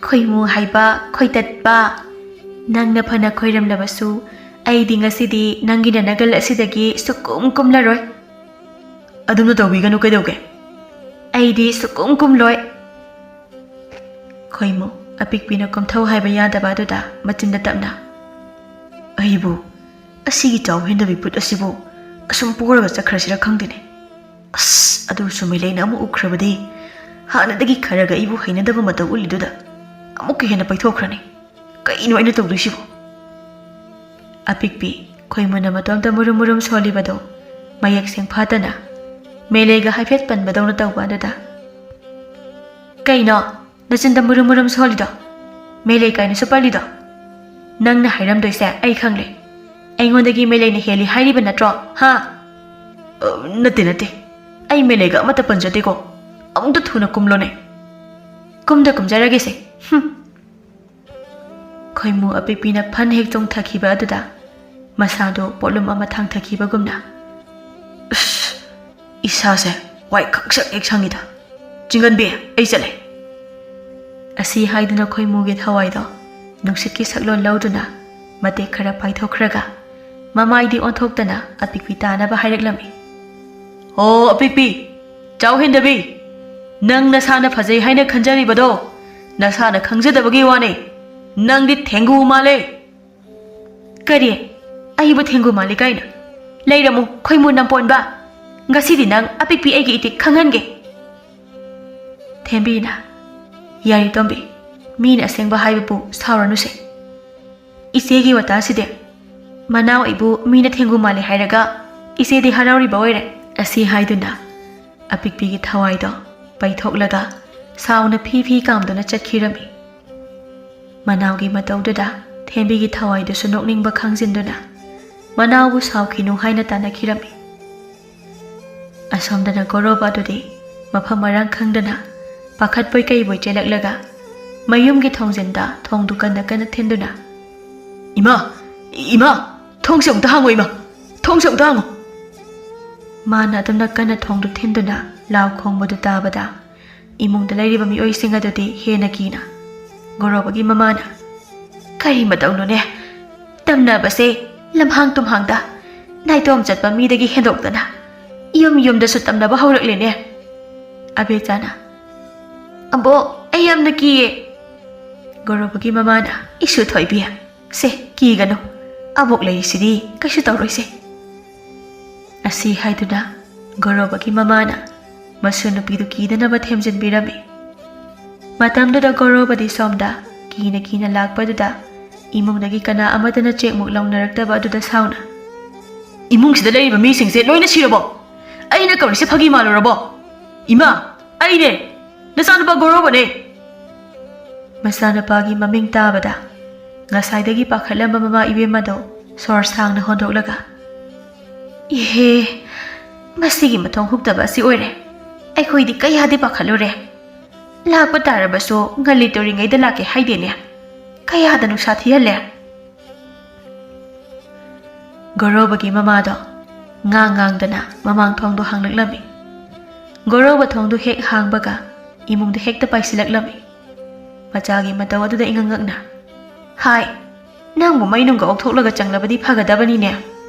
"ꯈꯣꯏꯃꯨ ꯍꯥꯏꯕ ꯈꯣꯏꯇꯠꯄ, ꯅꯪꯅ ꯐꯅ ꯈꯣꯏꯔꯝꯂꯕꯁꯨ ꯑꯩꯗꯤ ꯉꯁꯤꯗꯤ ꯅꯪꯒꯤ ꯅꯅꯒꯜ ꯑꯁꯤꯗꯒꯤ ꯁꯨꯛꯀꯨꯝ ꯀꯨꯝꯂꯔꯣꯏ꯫" "ꯑꯗꯨꯝꯅ ꯇꯧꯕꯤꯒꯅꯨ ꯀꯩꯗꯧꯒꯦ?" "ꯑꯩꯗꯤ ꯁꯨꯛꯀꯨꯝ ꯀꯨꯝꯂꯣꯏ꯫" ꯈꯣꯏꯃꯨ ꯑꯄꯤꯛꯄꯤꯅ ꯀꯨꯝꯊꯧ ꯍꯥꯏꯕ ꯌꯥꯗꯕ ꯑꯗꯨꯗ ꯃꯆꯤꯟꯗ ꯇꯞꯅ, "ꯑꯩꯕꯨ, ꯑꯁꯤꯒꯤ ꯆꯥꯎ ꯍꯦꯟꯗꯕꯤ ꯄꯨꯠ ꯑꯁꯤꯕꯨ ꯑꯁꯨꯝ ꯄꯣꯔꯒ ꯆꯠꯈ꯭ꯔꯁꯤꯔ ꯈꯪꯗꯦꯅꯦ꯫ ꯑꯁ, ꯑꯗꯨꯁꯨ ꯃꯦꯂꯩꯅ ꯑꯃꯨꯛ ꯎꯈ꯭ꯔꯕꯗꯤ ꯍꯥꯟꯅꯗꯒꯤ ꯈꯔꯒ ꯑꯩꯕꯨ ꯍꯩꯅꯗꯕ ꯃꯇꯧ ꯎꯠꯂꯤꯗꯨꯗ ꯑꯃꯨꯛꯀ ꯍꯦꯟꯅ ꯄꯩꯊꯣꯛꯈ꯭ꯔꯅꯤ꯫ ꯀꯩꯅꯣ ꯑꯩꯅ ꯇꯧꯗꯣꯏꯁꯤꯕꯣ?" ꯑꯄꯤꯛꯄꯤ ꯈꯣꯏꯃꯨꯅ ꯃꯇꯣꯝꯇ ꯃꯨꯔꯨꯝ ꯃꯨꯔꯨꯝ ꯁꯣꯜꯂꯤꯕꯗꯣ ꯃꯌꯦꯛ ꯁꯦꯡꯐꯥꯠꯇꯅ ꯃꯦꯂꯩꯒ ꯍꯥꯏꯐꯦꯠ ꯄꯟꯕꯗꯧꯅ ꯇꯧꯕ ꯑꯗꯨꯗ, "ꯀꯩꯅꯣ ꯅꯆꯤꯟꯗ ꯃꯨꯔꯨꯝ ꯃꯨꯔꯨꯝ ꯁꯣꯜꯂꯤꯗꯣ? ꯃꯦꯂꯩ ꯀꯥꯏꯅꯁꯨ ꯄꯜꯂꯤꯗꯣ? ꯅꯪꯅ ꯍꯥꯏꯔꯝꯗꯣꯏꯁꯦ ꯑꯩ ꯈꯪꯂꯦ꯫ ꯑꯩꯉꯣꯟꯗꯒꯤ ꯃꯦꯂꯩꯅ ꯍꯦꯜꯂꯤ ꯍꯥꯏꯔꯤꯕ ꯅꯠꯇ꯭ꯔꯣ, ꯍꯥ?" "ꯑ, ꯅꯠꯇꯦ, ꯅꯠꯇꯦ꯫ ꯑꯩ ꯃꯦꯂꯩꯒ ꯑꯃꯠꯇ ꯄꯟꯖꯗꯦꯀꯣ꯫ ꯑꯃꯨꯛꯇ ꯊꯨꯅ ꯀꯨꯝꯂꯣꯅꯦ꯫" "ꯀꯨꯝꯗ ꯀꯨꯝꯖꯔꯒꯦꯁꯦ꯫ ꯍꯨꯝ꯫" ꯈꯣꯏꯃꯨ ꯑꯄꯤꯛꯄꯤꯅ ꯐꯟ ꯍꯦꯛ ꯆꯣꯡꯊꯈꯤꯕ ꯑꯗꯨꯗ ꯃꯁꯥꯗꯣ ꯄꯣꯠꯂꯨꯝ ꯑꯃ ꯊꯥꯡꯊꯈꯤꯕꯒꯨꯝꯅ, "ꯑꯁ, ꯏꯁꯥꯁꯦ ꯋꯥꯏ ꯈꯛ ꯁꯛ ꯍꯦꯛ ꯁꯪꯉꯤꯗ꯫ ꯆꯤꯡꯒꯟꯕꯤ, ꯑꯩ ꯆꯠꯂꯦ" ꯑꯁꯤ ꯍꯥꯏꯗꯨꯅ ꯈꯣꯏꯃꯨꯒꯤ ꯊꯋꯥꯏꯗꯣ ꯅꯨꯡꯁꯤꯠꯀꯤ ꯁꯛꯂꯣꯟ ꯂꯧꯗꯨꯅ ꯃꯇꯦꯛ ꯈꯔ ꯄꯥꯏꯊꯣꯛꯈ꯭ꯔꯒ ꯃꯃꯥꯏꯗꯤ ꯑꯣꯟꯊꯣꯛꯇꯅ ꯑꯄꯤꯛꯄꯤ ꯇꯥꯅꯕ ꯍꯥꯏꯔꯛꯂꯝꯃꯤ꯫ "ꯑꯣ ꯑꯄꯤꯛꯄꯤ, ꯆꯥꯎ ꯍꯦꯟꯗꯕꯤ, ꯅꯪ ꯅꯁꯥꯅ ꯐꯖꯩ ꯍꯥꯏꯅ ꯈꯟꯖꯔꯤꯕꯗꯣ ꯅꯁꯥꯅ ꯈꯪꯖꯗꯕꯒꯤ ꯋꯥꯅꯦ꯫ ꯅꯪꯗꯤ ꯊꯦꯡꯒꯨ ꯃꯥꯜꯂꯦ"꯫ "ꯀꯔꯤ? ꯑꯩꯕꯨ ꯊꯦꯡꯒꯨ ꯃꯥꯜꯂꯤ ꯀꯥꯏꯅ? ꯂꯩꯔꯝꯃꯨ, ꯈꯣꯏꯃꯨ ꯅꯝꯄꯣꯟꯕ꯫ ꯉꯁꯤꯗꯤ ꯅꯪ ꯑꯄꯤꯛꯄꯤ ꯑꯩꯒꯤ ꯏꯇꯤꯛ ꯈꯪꯍꯟꯒꯦ"꯫ ꯊꯦꯝꯕꯤꯅ, "ꯌꯥꯔꯦ ꯇꯣꯝꯕꯤ, ꯃꯤꯅ ꯑꯁꯦꯡꯕ ꯍꯥꯏꯕꯕꯨ ꯁꯥꯎꯔꯅꯨꯁꯦ꯫ ꯏꯆꯦꯒꯤ ꯋꯥꯇꯥꯁꯤꯗꯤ꯫ ꯃꯅꯥꯎ ꯑꯩꯕꯨ ꯃꯤꯅ ꯊꯦꯡꯒꯨ ꯃꯥꯜꯂꯤ ꯍꯥꯏꯔꯒ ꯏꯆꯦꯗꯤ ꯍꯔꯥꯎꯔꯤꯕ ꯑꯣꯏꯔꯦ" ꯑꯁꯤ ꯍꯥꯏꯗꯨꯅ ꯑꯄꯤꯛꯄꯤꯒꯤ ꯊꯋꯥꯏꯗꯣ ꯄꯩꯊꯣꯛꯂꯒ ꯁꯥꯎꯅ ꯐꯤ ꯐꯤ ꯀꯥꯝꯗꯨꯅ ꯆꯠꯈꯤꯔꯝꯃꯤ꯫ ꯃꯅꯥꯎꯒꯤ ꯃꯇꯧꯗꯨꯗ ꯊꯦꯝꯕꯤꯒꯤ ꯊꯋꯥꯏꯗꯨꯁꯨ ꯅꯣꯛꯅꯤꯡꯕ ꯈꯪꯖꯤꯟꯗꯨꯅ ꯃꯅꯥꯎꯕꯨ ꯁꯥꯎꯈꯤꯅꯨ ꯍꯥꯏꯅ ꯇꯥꯟꯅꯈꯤꯔꯝꯃꯤ꯫ ꯑꯁꯣꯝꯗꯅ ꯒꯣꯔꯣꯕ ꯑꯗꯨꯗꯤ ꯃꯐꯝ ꯃꯔꯥꯡ ꯈꯪꯗꯅ ꯄꯥꯈꯠꯄꯣꯏ ꯀꯩꯕꯣꯏ ꯆꯦꯜꯂꯛꯂꯒ ꯃꯌꯨꯝꯒꯤ ꯊꯣꯡꯖꯤꯟꯗ ꯊꯣꯡꯗꯨ ꯀꯟꯅ ꯀꯟꯅ ꯊꯤꯟꯗꯨꯅ, "ꯏꯃꯥ! ꯏꯃꯥ! ꯊꯣꯡꯁꯦ ꯑꯃꯨꯛꯇ ꯍꯥꯡꯉꯣ ꯏꯃꯥ! ꯊꯣꯡꯁꯦ ꯑꯃꯨꯛꯇ ꯍꯥꯡꯉꯣ!" ꯃꯥꯅ ꯑꯗꯨꯝꯅ ꯀꯟꯅ ꯊꯣꯡꯗꯨ ꯊꯤꯟꯗꯨꯅ ꯂꯥꯎ ꯈꯣꯡꯕꯗꯨ ꯇꯥꯕꯗ ꯏꯃꯨꯡꯗ ꯂꯩꯔꯤꯕ ꯃꯤꯑꯣꯏꯁꯤꯡ ꯑꯗꯨꯗꯤ ꯍꯦꯟꯅ ꯀꯤꯅ, ꯒꯣꯔꯣꯕꯒꯤ ꯃꯃꯥꯅ, "ꯀꯔꯤ ꯃꯇꯧꯅꯣꯅꯦ? ꯇꯝꯅꯕꯁꯦ ꯂꯝꯍꯥꯡ ꯇꯨꯝꯍꯥꯡꯗ, ꯅꯥꯏꯇꯣꯝ ꯆꯠꯄ ꯃꯤꯗꯒꯤ ꯍꯦꯟꯗꯣꯛꯇꯅ ꯌꯨꯝ ꯌꯨꯝꯗꯁꯨ ꯇꯝꯅꯕ ꯍꯧꯔꯛꯂꯦꯅꯦ"꯫ ꯑꯕꯦꯆꯥꯅ, "ꯑꯕꯣ, ꯑꯩ ꯌꯥꯝꯅ ꯀꯤꯌꯦ"꯫ ꯒꯣꯔꯣꯕꯒꯤ ꯃꯃꯥꯅ, "ꯏꯁꯨ ꯊꯣꯏꯕꯤ, ꯁꯦ, ꯀꯤꯒꯅꯨ, ꯑꯕꯣꯛ ꯂꯩꯔꯤꯁꯤꯗꯤ ꯀꯩꯁꯨ ꯇꯧꯔꯣꯏꯁꯦ"꯫ ꯑꯁꯤ ꯍꯥꯏꯗꯨꯅ ꯒꯣꯔꯣꯕꯒꯤ ꯃꯃꯥꯅ ꯃꯁꯨ ꯅꯨꯄꯤꯗꯨ ꯀꯤꯗꯅꯕ ꯊꯦꯝꯖꯤꯟꯕꯤꯔꯝꯃꯤ꯫ ꯃꯇꯝꯗꯨꯗ ꯒꯣꯔꯣꯕꯗꯤ ꯁꯣꯝꯗ ꯀꯤꯅ ꯀꯤꯅ ꯂꯥꯛꯄꯗꯨꯗ ꯏꯃꯨꯡꯗꯒꯤ ꯀꯅꯥ ꯑꯃꯠꯇꯅ ꯆꯦꯛꯃꯨꯛ ꯂꯧꯅꯔꯛꯇꯕ ꯑꯗꯨꯗ ꯁꯥꯎꯅ, "ꯏꯃꯨꯡꯁꯤꯗ ꯂꯩꯔꯤꯕ ꯃꯤꯁꯤꯡꯁꯦ ꯂꯣꯏꯅ ꯁꯤꯔꯕꯣ? ꯑꯩꯅ ꯀꯧꯔꯤꯁꯦ ꯐꯥꯒꯤ ꯃꯥꯜꯂꯨꯔꯕꯣ? ꯏꯃꯥ, ꯑꯩꯅꯦ, ꯅꯆꯥꯅꯨꯄꯥ ꯒꯣꯔꯣꯕꯅꯦ"꯫ ꯃꯆꯥꯅꯨꯄꯥꯒꯤ ꯃꯃꯤꯡ ꯇꯥꯕꯗ ꯉꯁꯥꯏꯗꯒꯤ ꯄꯥꯈꯠꯂꯝꯕ ꯃꯃꯥ ꯏꯕꯦꯝꯃꯗꯣ ꯁꯣꯔ ꯁꯥꯡꯅ ꯍꯣꯟꯗꯣꯛꯂꯒ, "ꯏꯍꯦ, ꯃꯁꯤꯒꯤ ꯃꯊꯣꯡ ꯍꯨꯛꯇꯕ ꯑꯁꯤ ꯑꯣꯏꯔꯦ꯫ ꯑꯩꯈꯣꯏꯗꯤ ꯀꯌꯥꯗꯤ ꯄꯥꯈꯠꯂꯨꯔꯦ꯫ ꯂꯥꯛꯄ ꯇꯥꯔꯕꯁꯨ ꯉꯜꯂꯤ ꯇꯣꯔꯤꯉꯩꯗ ꯂꯥꯛꯀꯦ ꯍꯥꯏꯗꯦꯅꯦ"꯫ ꯀꯌꯥꯗ ꯅꯨꯡꯁꯥ ꯊꯤꯍꯜꯂꯦ꯫ ꯒꯣꯔꯣꯕꯒꯤ ꯃꯃꯥꯗꯣ ꯉꯥꯡ ꯉꯥꯡꯗꯅ ꯃꯃꯥꯡ ꯊꯣꯡꯗꯣ ꯍꯥꯡꯂꯛꯂꯝꯃꯤ꯫ ꯒꯣꯔꯣꯕ ꯊꯣꯡꯗꯨ ꯍꯦꯛ ꯍꯥꯡꯕꯒ ꯏꯃꯨꯡꯗ ꯍꯦꯛꯇ ꯄꯥꯏꯁꯤꯜꯂꯛꯂꯝꯃꯤ꯫ ꯃꯆꯥꯒꯤ ꯃꯇꯧ ꯑꯗꯨꯗ ꯏꯉꯛ ꯉꯛꯅ, "ꯍꯥꯏ, ꯅꯪꯕꯨ ꯃꯩꯅꯨꯡꯒ ꯑꯣꯛꯊꯣꯛꯂꯒ ꯆꯪꯂꯕꯗꯤ ꯐꯒꯗꯕꯅꯤꯅꯦ꯫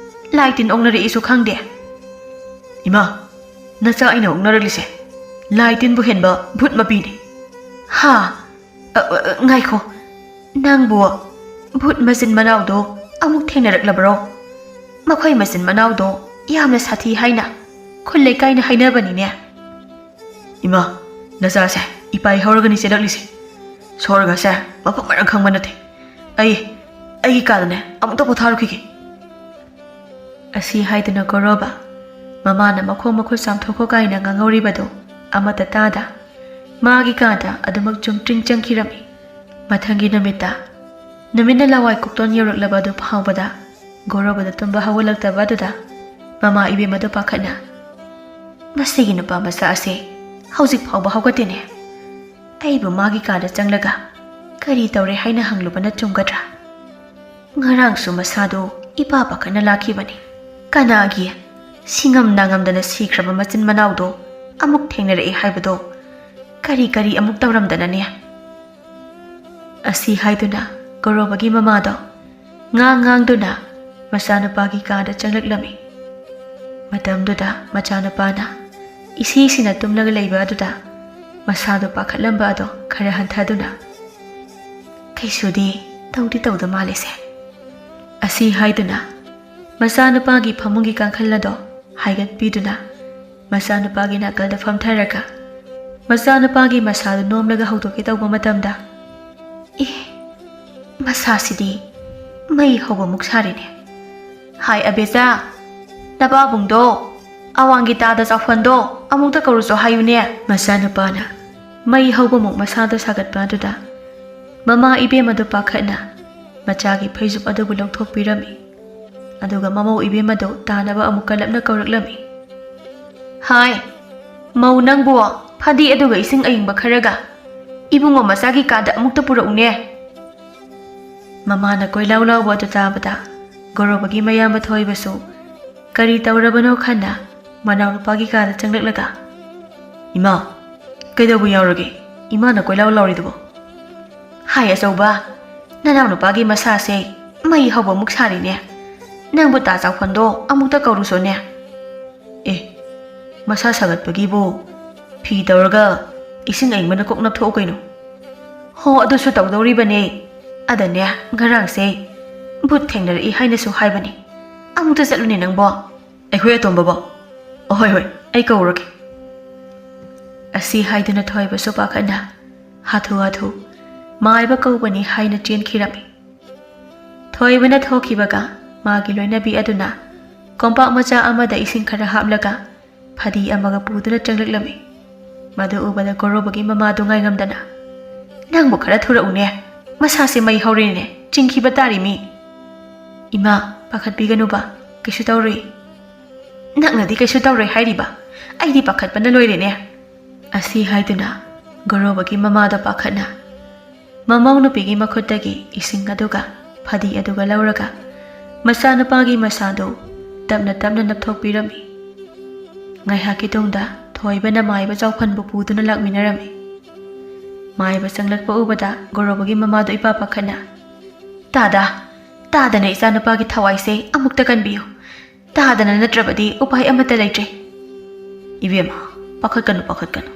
ꯂꯥꯏ ꯇꯤꯟ ꯑꯣꯛꯅꯔꯛꯏꯁꯨ ꯈꯪꯗꯦ꯫" "ꯏꯃꯥ, ꯅꯆꯥ ꯑꯩꯅ ꯑꯣꯛꯅꯔꯛꯂꯤꯁꯦ ꯂꯥꯏ ꯇꯤꯟꯕꯨ ꯍꯦꯟꯕ ꯚꯨꯠ ꯃꯄꯤꯅꯤ꯫" "ꯍꯥ? ꯑ, ꯑ, ꯑ, ꯉꯥꯏꯈꯣ, ꯅꯪꯕꯨ ꯚꯨꯠ ꯃꯆꯤꯟ ꯃꯅꯥꯎꯗꯣ ꯑꯃꯨꯛ ꯊꯦꯡꯅꯔꯛꯂꯕ꯭ꯔꯣ? ꯃꯈꯣꯏ ꯃꯆꯤꯟ ꯃꯅꯥꯎꯗꯣ ꯌꯥꯝꯅ ꯁꯥꯊꯤ ꯍꯥꯏꯅ ꯈꯨꯜ ꯂꯩꯀꯥꯏꯅ ꯍꯥꯏꯅꯕꯅꯤꯅꯦ꯫" "ꯏꯃꯥ, ꯅꯆꯥꯁꯦ ꯏꯄꯥꯏ ꯍꯧꯔꯒꯅꯤ ꯆꯦꯜꯂꯛꯂꯤꯁꯦ꯫ ꯁꯣꯔꯒꯁꯦ ꯃꯐꯝ ꯃꯔꯥꯡ ꯈꯪꯕ ꯅꯠꯇꯦ꯫ ꯑꯩ, ꯑꯩꯒꯤ ꯀꯥꯗꯅꯦ ꯑꯃꯨꯛꯇ ꯄꯣꯊꯥꯔꯨꯈꯤꯒꯦ꯫" ꯑꯁꯤ ꯍꯥꯏꯗꯨꯅ ꯒꯣꯔꯣꯕ ꯃꯃꯥꯅ ꯃꯈꯣꯡ ꯃꯈꯨꯠ ꯆꯥꯝꯊꯣꯛꯈꯣ ꯀꯥꯏꯅ ꯉꯥꯡꯍꯧꯔꯤꯕꯗꯨ ꯑꯃꯠꯇ ꯇꯥꯗ ꯃꯥꯒꯤ ꯀꯥꯗ ꯑꯗꯨꯃꯛ ꯆꯨꯝꯇ꯭ꯔꯤꯡ ꯆꯪꯈꯤꯔꯝꯃꯤ꯫ ꯃꯊꯪꯒꯤ ꯅꯨꯃꯤꯠꯇ ꯅꯨꯃꯤꯠꯅ ꯂꯋꯥꯏ ꯀꯣꯛꯇꯣꯟ ꯌꯧꯔꯛꯂꯕ ꯑꯗꯨ ꯐꯥꯎꯕꯗ ꯒꯣꯔꯣꯕꯗ ꯇꯨꯝꯕ ꯍꯧꯒꯠꯂꯛꯇꯕ ꯑꯗꯨꯗ ꯃꯃꯥ ꯏꯕꯦꯝ ꯑꯗꯨ ꯄꯥꯈꯠꯅ, "ꯃꯁꯤꯒꯤ ꯅꯨꯄꯥ ꯃꯆꯥ ꯑꯁꯦ ꯍꯧꯖꯤꯛ ꯐꯥꯎꯕ ꯍꯧꯒꯠꯇꯦꯅꯦ꯫ ꯑꯩꯕꯨ ꯃꯥꯒꯤ ꯀꯥꯗ ꯆꯪꯂꯒ ꯀꯔꯤ ꯇꯧꯔꯦ ꯍꯥꯏꯅ ꯍꯪꯂꯨꯕꯅ ꯆꯨꯝꯒꯗ꯭ꯔꯥ? ꯉꯔꯥꯡꯁꯨ ꯃꯁꯥꯗꯨ ꯏꯄꯥ ꯄꯥꯈꯠꯅ ꯂꯥꯛꯈꯤꯕꯅꯤ꯫ ꯀꯅꯥꯒꯤ ꯁꯤꯡꯉꯝ ꯅꯥꯉꯝꯗꯅ ꯁꯤꯈ꯭ꯔꯕ ꯃꯆꯤꯟ ꯃꯅꯥꯎꯗꯣ ꯑꯃꯨꯛ ꯊꯦꯡꯅꯔꯛꯏ ꯍꯥꯏꯕꯗꯣ? ꯀꯔꯤ ꯀꯔꯤ ꯑꯃꯨꯛ ꯇꯧꯔꯝꯗꯅꯅꯦ?" ꯑꯁꯤ ꯍꯥꯏꯗꯨꯅ ꯒꯣꯔꯣꯕꯒꯤ ꯃꯃꯥꯗꯣ ꯉꯥꯡ ꯉꯥꯡꯗꯨꯅ ꯃꯆꯥꯅꯨꯄꯥꯒꯤ ꯀꯥꯗ ꯆꯪꯂꯛꯂꯝꯃꯤ꯫ ꯃꯇꯝꯗꯨꯗ ꯃꯆꯥꯅꯨꯄꯥꯅ ꯏꯁꯤꯁꯤꯅ ꯇꯨꯝꯂꯒ ꯂꯩꯕ ꯑꯗꯨꯗ ꯃꯁꯥꯗꯣ ꯄꯥꯈꯠꯂꯝꯕ ꯑꯗꯣ ꯈꯔ ꯍꯟꯊꯗꯨꯅ, "ꯀꯩꯁꯨꯗꯤ ꯇꯧꯗꯤ ꯇꯧꯗ ꯃꯥꯜꯂꯦꯁꯦ꯫" ꯑꯁꯤ ꯍꯥꯏꯗꯨꯅ ꯃꯆꯥꯅꯨꯄꯥꯒꯤ ꯐꯃꯨꯡꯒꯤ ꯀꯥꯡꯈꯜ ꯑꯗꯣ ꯍꯥꯏꯒꯠꯄꯤꯗꯨꯅ ꯃꯆꯥꯅꯨꯄꯥꯒꯤ ꯅꯥꯀꯜꯗ ꯐꯝꯊꯔꯒ ꯃꯆꯥꯅꯨꯄꯥꯒꯤ ꯃꯁꯥꯗꯨ ꯅꯣꯝꯂꯒ ꯍꯧꯗꯣꯛꯀꯦ ꯇꯧꯕ ꯃꯇꯝꯗ, "ꯑꯦ, ꯃꯁꯥꯁꯤꯗꯤ ꯃꯩ ꯍꯧꯕꯃꯨꯛ ꯁꯥꯔꯦꯅꯦ꯫ ꯍꯥꯏ ꯑꯕꯦꯆꯥ, ꯅꯄꯥꯕꯨꯡꯗꯣ, ꯑꯋꯥꯡꯒꯤ ꯇꯥꯗ ꯆꯥꯎꯐꯟꯗꯣ ꯑꯃꯨꯛꯇ ꯀꯧꯔꯨꯆꯣ ꯍꯥꯏꯌꯨꯅꯦ꯫" ꯃꯆꯥꯅꯨꯄꯥꯅ ꯃꯩ ꯍꯧꯕꯃꯨꯛ ꯃꯁꯥꯗꯣ ꯁꯥꯒꯠꯄ ꯑꯗꯨꯗ ꯃꯃꯥ ꯏꯕꯦꯝ ꯑꯗꯨ ꯄꯥꯈꯠꯅ ꯃꯆꯥꯒꯤ ꯐꯩꯖꯨꯞ ꯑꯗꯨꯕꯨ ꯂꯧꯊꯣꯛꯄꯤꯔꯝꯃꯤ꯫ ꯑꯗꯨꯒ ꯃꯃꯧ ꯏꯕꯦꯝ ꯑꯗꯨ ꯇꯥꯅꯕ ꯑꯃꯨꯛ ꯀꯜꯂꯞꯅ ꯀꯧꯔꯛꯂꯝꯃꯤ꯫ "ꯍꯥꯏ, ꯃꯧ ꯅꯪꯕꯨ ꯐꯗꯤ ꯑꯗꯨꯒ ꯏꯁꯤꯡ ꯑꯏꯪꯕ ꯈꯔꯒ ꯏꯕꯨꯡꯉꯣ ꯃꯆꯥꯒꯤ ꯀꯥꯗ ꯑꯃꯨꯛꯇ ꯄꯨꯔꯛꯎꯅꯦ꯫" ꯃꯃꯥꯅ ꯀꯣꯏꯂꯥꯎ ꯂꯥꯎꯕ ꯑꯗꯨ ꯇꯥꯕꯗ ꯒꯣꯔꯣꯕꯒꯤ ꯃꯌꯥꯝꯕ ꯊꯣꯏꯕꯁꯨ ꯀꯔꯤ ꯇꯧꯔꯕꯅꯣ ꯈꯟꯅ ꯃꯅꯥꯎꯅꯨꯄꯥꯒꯤ ꯀꯥꯗ ꯆꯪꯂꯛꯂꯒ, "ꯏꯃꯥ, ꯀꯩꯗꯧꯕ ꯌꯥꯎꯔꯒꯦ? ꯏꯃꯥꯅ ꯀꯣꯏꯂꯥꯎ ꯂꯥꯎꯔꯤꯗꯨꯕꯣ?" "ꯍꯥꯏ ꯑꯆꯧꯕ, ꯅꯅꯥꯎꯅꯨꯄꯥꯒꯤ ꯃꯁꯥꯁꯦ ꯃꯩ ꯍꯧꯕꯃꯨꯛ ꯁꯥꯔꯤꯅꯦ꯫ ꯅꯪꯕꯨ ꯇꯥ ꯆꯥꯎꯐꯟꯗꯣ ꯑꯃꯨꯛꯇ ꯀꯧꯔꯨꯁꯣꯅꯦ꯫" "ꯑꯦ, ꯃꯁꯥ ꯁꯥꯒꯠꯄꯒꯤꯕꯨ ꯐꯤ ꯇꯧꯔꯒ ꯏꯁꯤꯡ ꯑꯏꯪꯕꯅ ꯀꯣꯛ ꯅꯞꯊꯣꯛꯎ ꯀꯩꯅꯣ꯫" "ꯍꯣ, ꯑꯗꯨꯁꯨ ꯇꯧꯗꯧꯔꯤꯕꯅꯦ꯫ ꯑꯗꯅꯦ, ꯉꯔꯥꯡꯁꯦ ꯚꯨꯠ ꯊꯦꯡꯅꯔꯛꯏ ꯍꯥꯏꯅꯁꯨ ꯍꯥꯏꯕꯅꯤ꯫ ꯑꯃꯨꯛꯇ ꯆꯠꯂꯨꯅꯦ ꯅꯪꯕꯣ꯫" "ꯑꯩꯈꯣꯏ ꯑꯇꯣꯝꯕꯕꯣ?" "ꯑꯍꯣꯏ ꯍꯣꯏ, ꯑꯩ ꯀꯧꯔꯒꯦ꯫" ꯑꯁꯤ ꯍꯥꯏꯗꯨꯅ ꯊꯣꯏꯕꯁꯨ ꯄꯥꯈꯠꯅ ꯍꯥꯊꯨ ꯍꯥꯊꯨ ꯃꯥꯏꯕ ꯀꯧꯕꯅꯤ ꯍꯥꯏꯅ ꯆꯦꯟꯈꯤꯔꯝꯃꯤ꯫ ꯊꯣꯏꯕꯅ ꯊꯣꯛꯈꯤꯕꯒ ꯃꯥꯒꯤ ꯂꯣꯏꯅꯕꯤ ꯑꯗꯨꯅ ꯀꯣꯝꯄꯥꯛ ꯃꯆꯥ ꯑꯃꯗ ꯏꯁꯤꯡ ꯈꯔ ꯍꯥꯞꯂꯒ ꯐꯗꯤ ꯑꯃꯒ ꯄꯨꯗꯨꯅ ꯆꯪꯂꯛꯂꯝꯃꯤ꯫ ꯃꯗꯨ ꯎꯕꯗ ꯒꯣꯔꯣꯕꯒꯤ ꯃꯃꯥꯗꯨ ꯉꯥꯏꯉꯝꯗꯅ, "ꯅꯪꯕꯨ ꯈꯔ ꯊꯨꯔꯛꯎꯅꯦ, ꯃꯁꯥꯁꯦ ꯃꯩ ꯍꯧꯔꯦꯅꯦ, ꯆꯤꯡꯈꯤꯕ ꯇꯥꯔꯤꯃꯤ꯫" "ꯏꯃꯥ, ꯄꯥꯈꯠꯄꯤꯒꯅꯨꯕ, ꯀꯩꯁꯨ ꯇꯧꯔꯣꯏ꯫" "ꯅꯪꯅꯗꯤ ꯀꯩꯁꯨ ꯇꯧꯔꯣꯏ ꯍꯥꯏꯔꯤꯕ, ꯑꯩꯗꯤ ꯄꯥꯈꯠꯄꯅ ꯂꯣꯏꯔꯦꯅꯦ꯫" ꯑꯁꯤ ꯍꯥꯏꯗꯨꯅ ꯒꯣꯔꯣꯕꯒꯤ ꯃꯃꯥꯗꯣ ꯄꯥꯈꯠꯅ ꯃꯃꯧ ꯅꯨꯄꯤꯒꯤ ꯃꯈꯨꯠꯇꯒꯤ ꯏꯁꯤꯡ ꯑꯗꯨꯒ ꯐꯗꯤ ꯑꯗꯨꯒ ꯂꯧꯔꯒ ꯃꯆꯥꯅꯨꯄꯥꯒꯤ ꯃꯁꯥꯗꯨ ꯇꯞꯅ ꯇꯞꯅ ꯅꯞꯊꯣꯛꯄꯤꯔꯝꯃꯤ꯫ ꯉꯥꯏꯍꯥꯛꯀꯤ ꯇꯨꯡꯗ ꯊꯣꯏꯕꯅ ꯃꯥꯏꯕ ꯆꯥꯎꯐꯟꯕꯨ ꯄꯨꯗꯨꯅ ꯂꯥꯛꯃꯤꯟꯅꯔꯝꯃꯤ꯫ ꯃꯥꯏꯕ ꯆꯪꯂꯛꯄ ꯎꯕꯗ ꯒꯣꯔꯣꯕꯒꯤ ꯃꯃꯥꯗꯨ ꯏꯄꯥ ꯄꯥꯈꯠꯅ, "ꯇꯥꯗ, ꯇꯥꯗꯅ ꯏꯆꯥꯅꯨꯄꯥꯒꯤ ꯊꯋꯥꯏꯁꯦ ꯑꯃꯨꯛꯇ ꯀꯟꯕꯤꯌꯨ꯫ ꯇꯥꯗꯅ ꯅꯠꯇ꯭ꯔꯕꯗꯤ ꯎꯄꯥꯏ ꯑꯃꯠꯇ ꯂꯩꯇ꯭ꯔꯦ꯫" "ꯏꯕꯦꯝꯃ, ꯄꯥꯈꯠꯀꯅꯨ, ꯄꯥꯈꯠꯀꯅꯨ꯫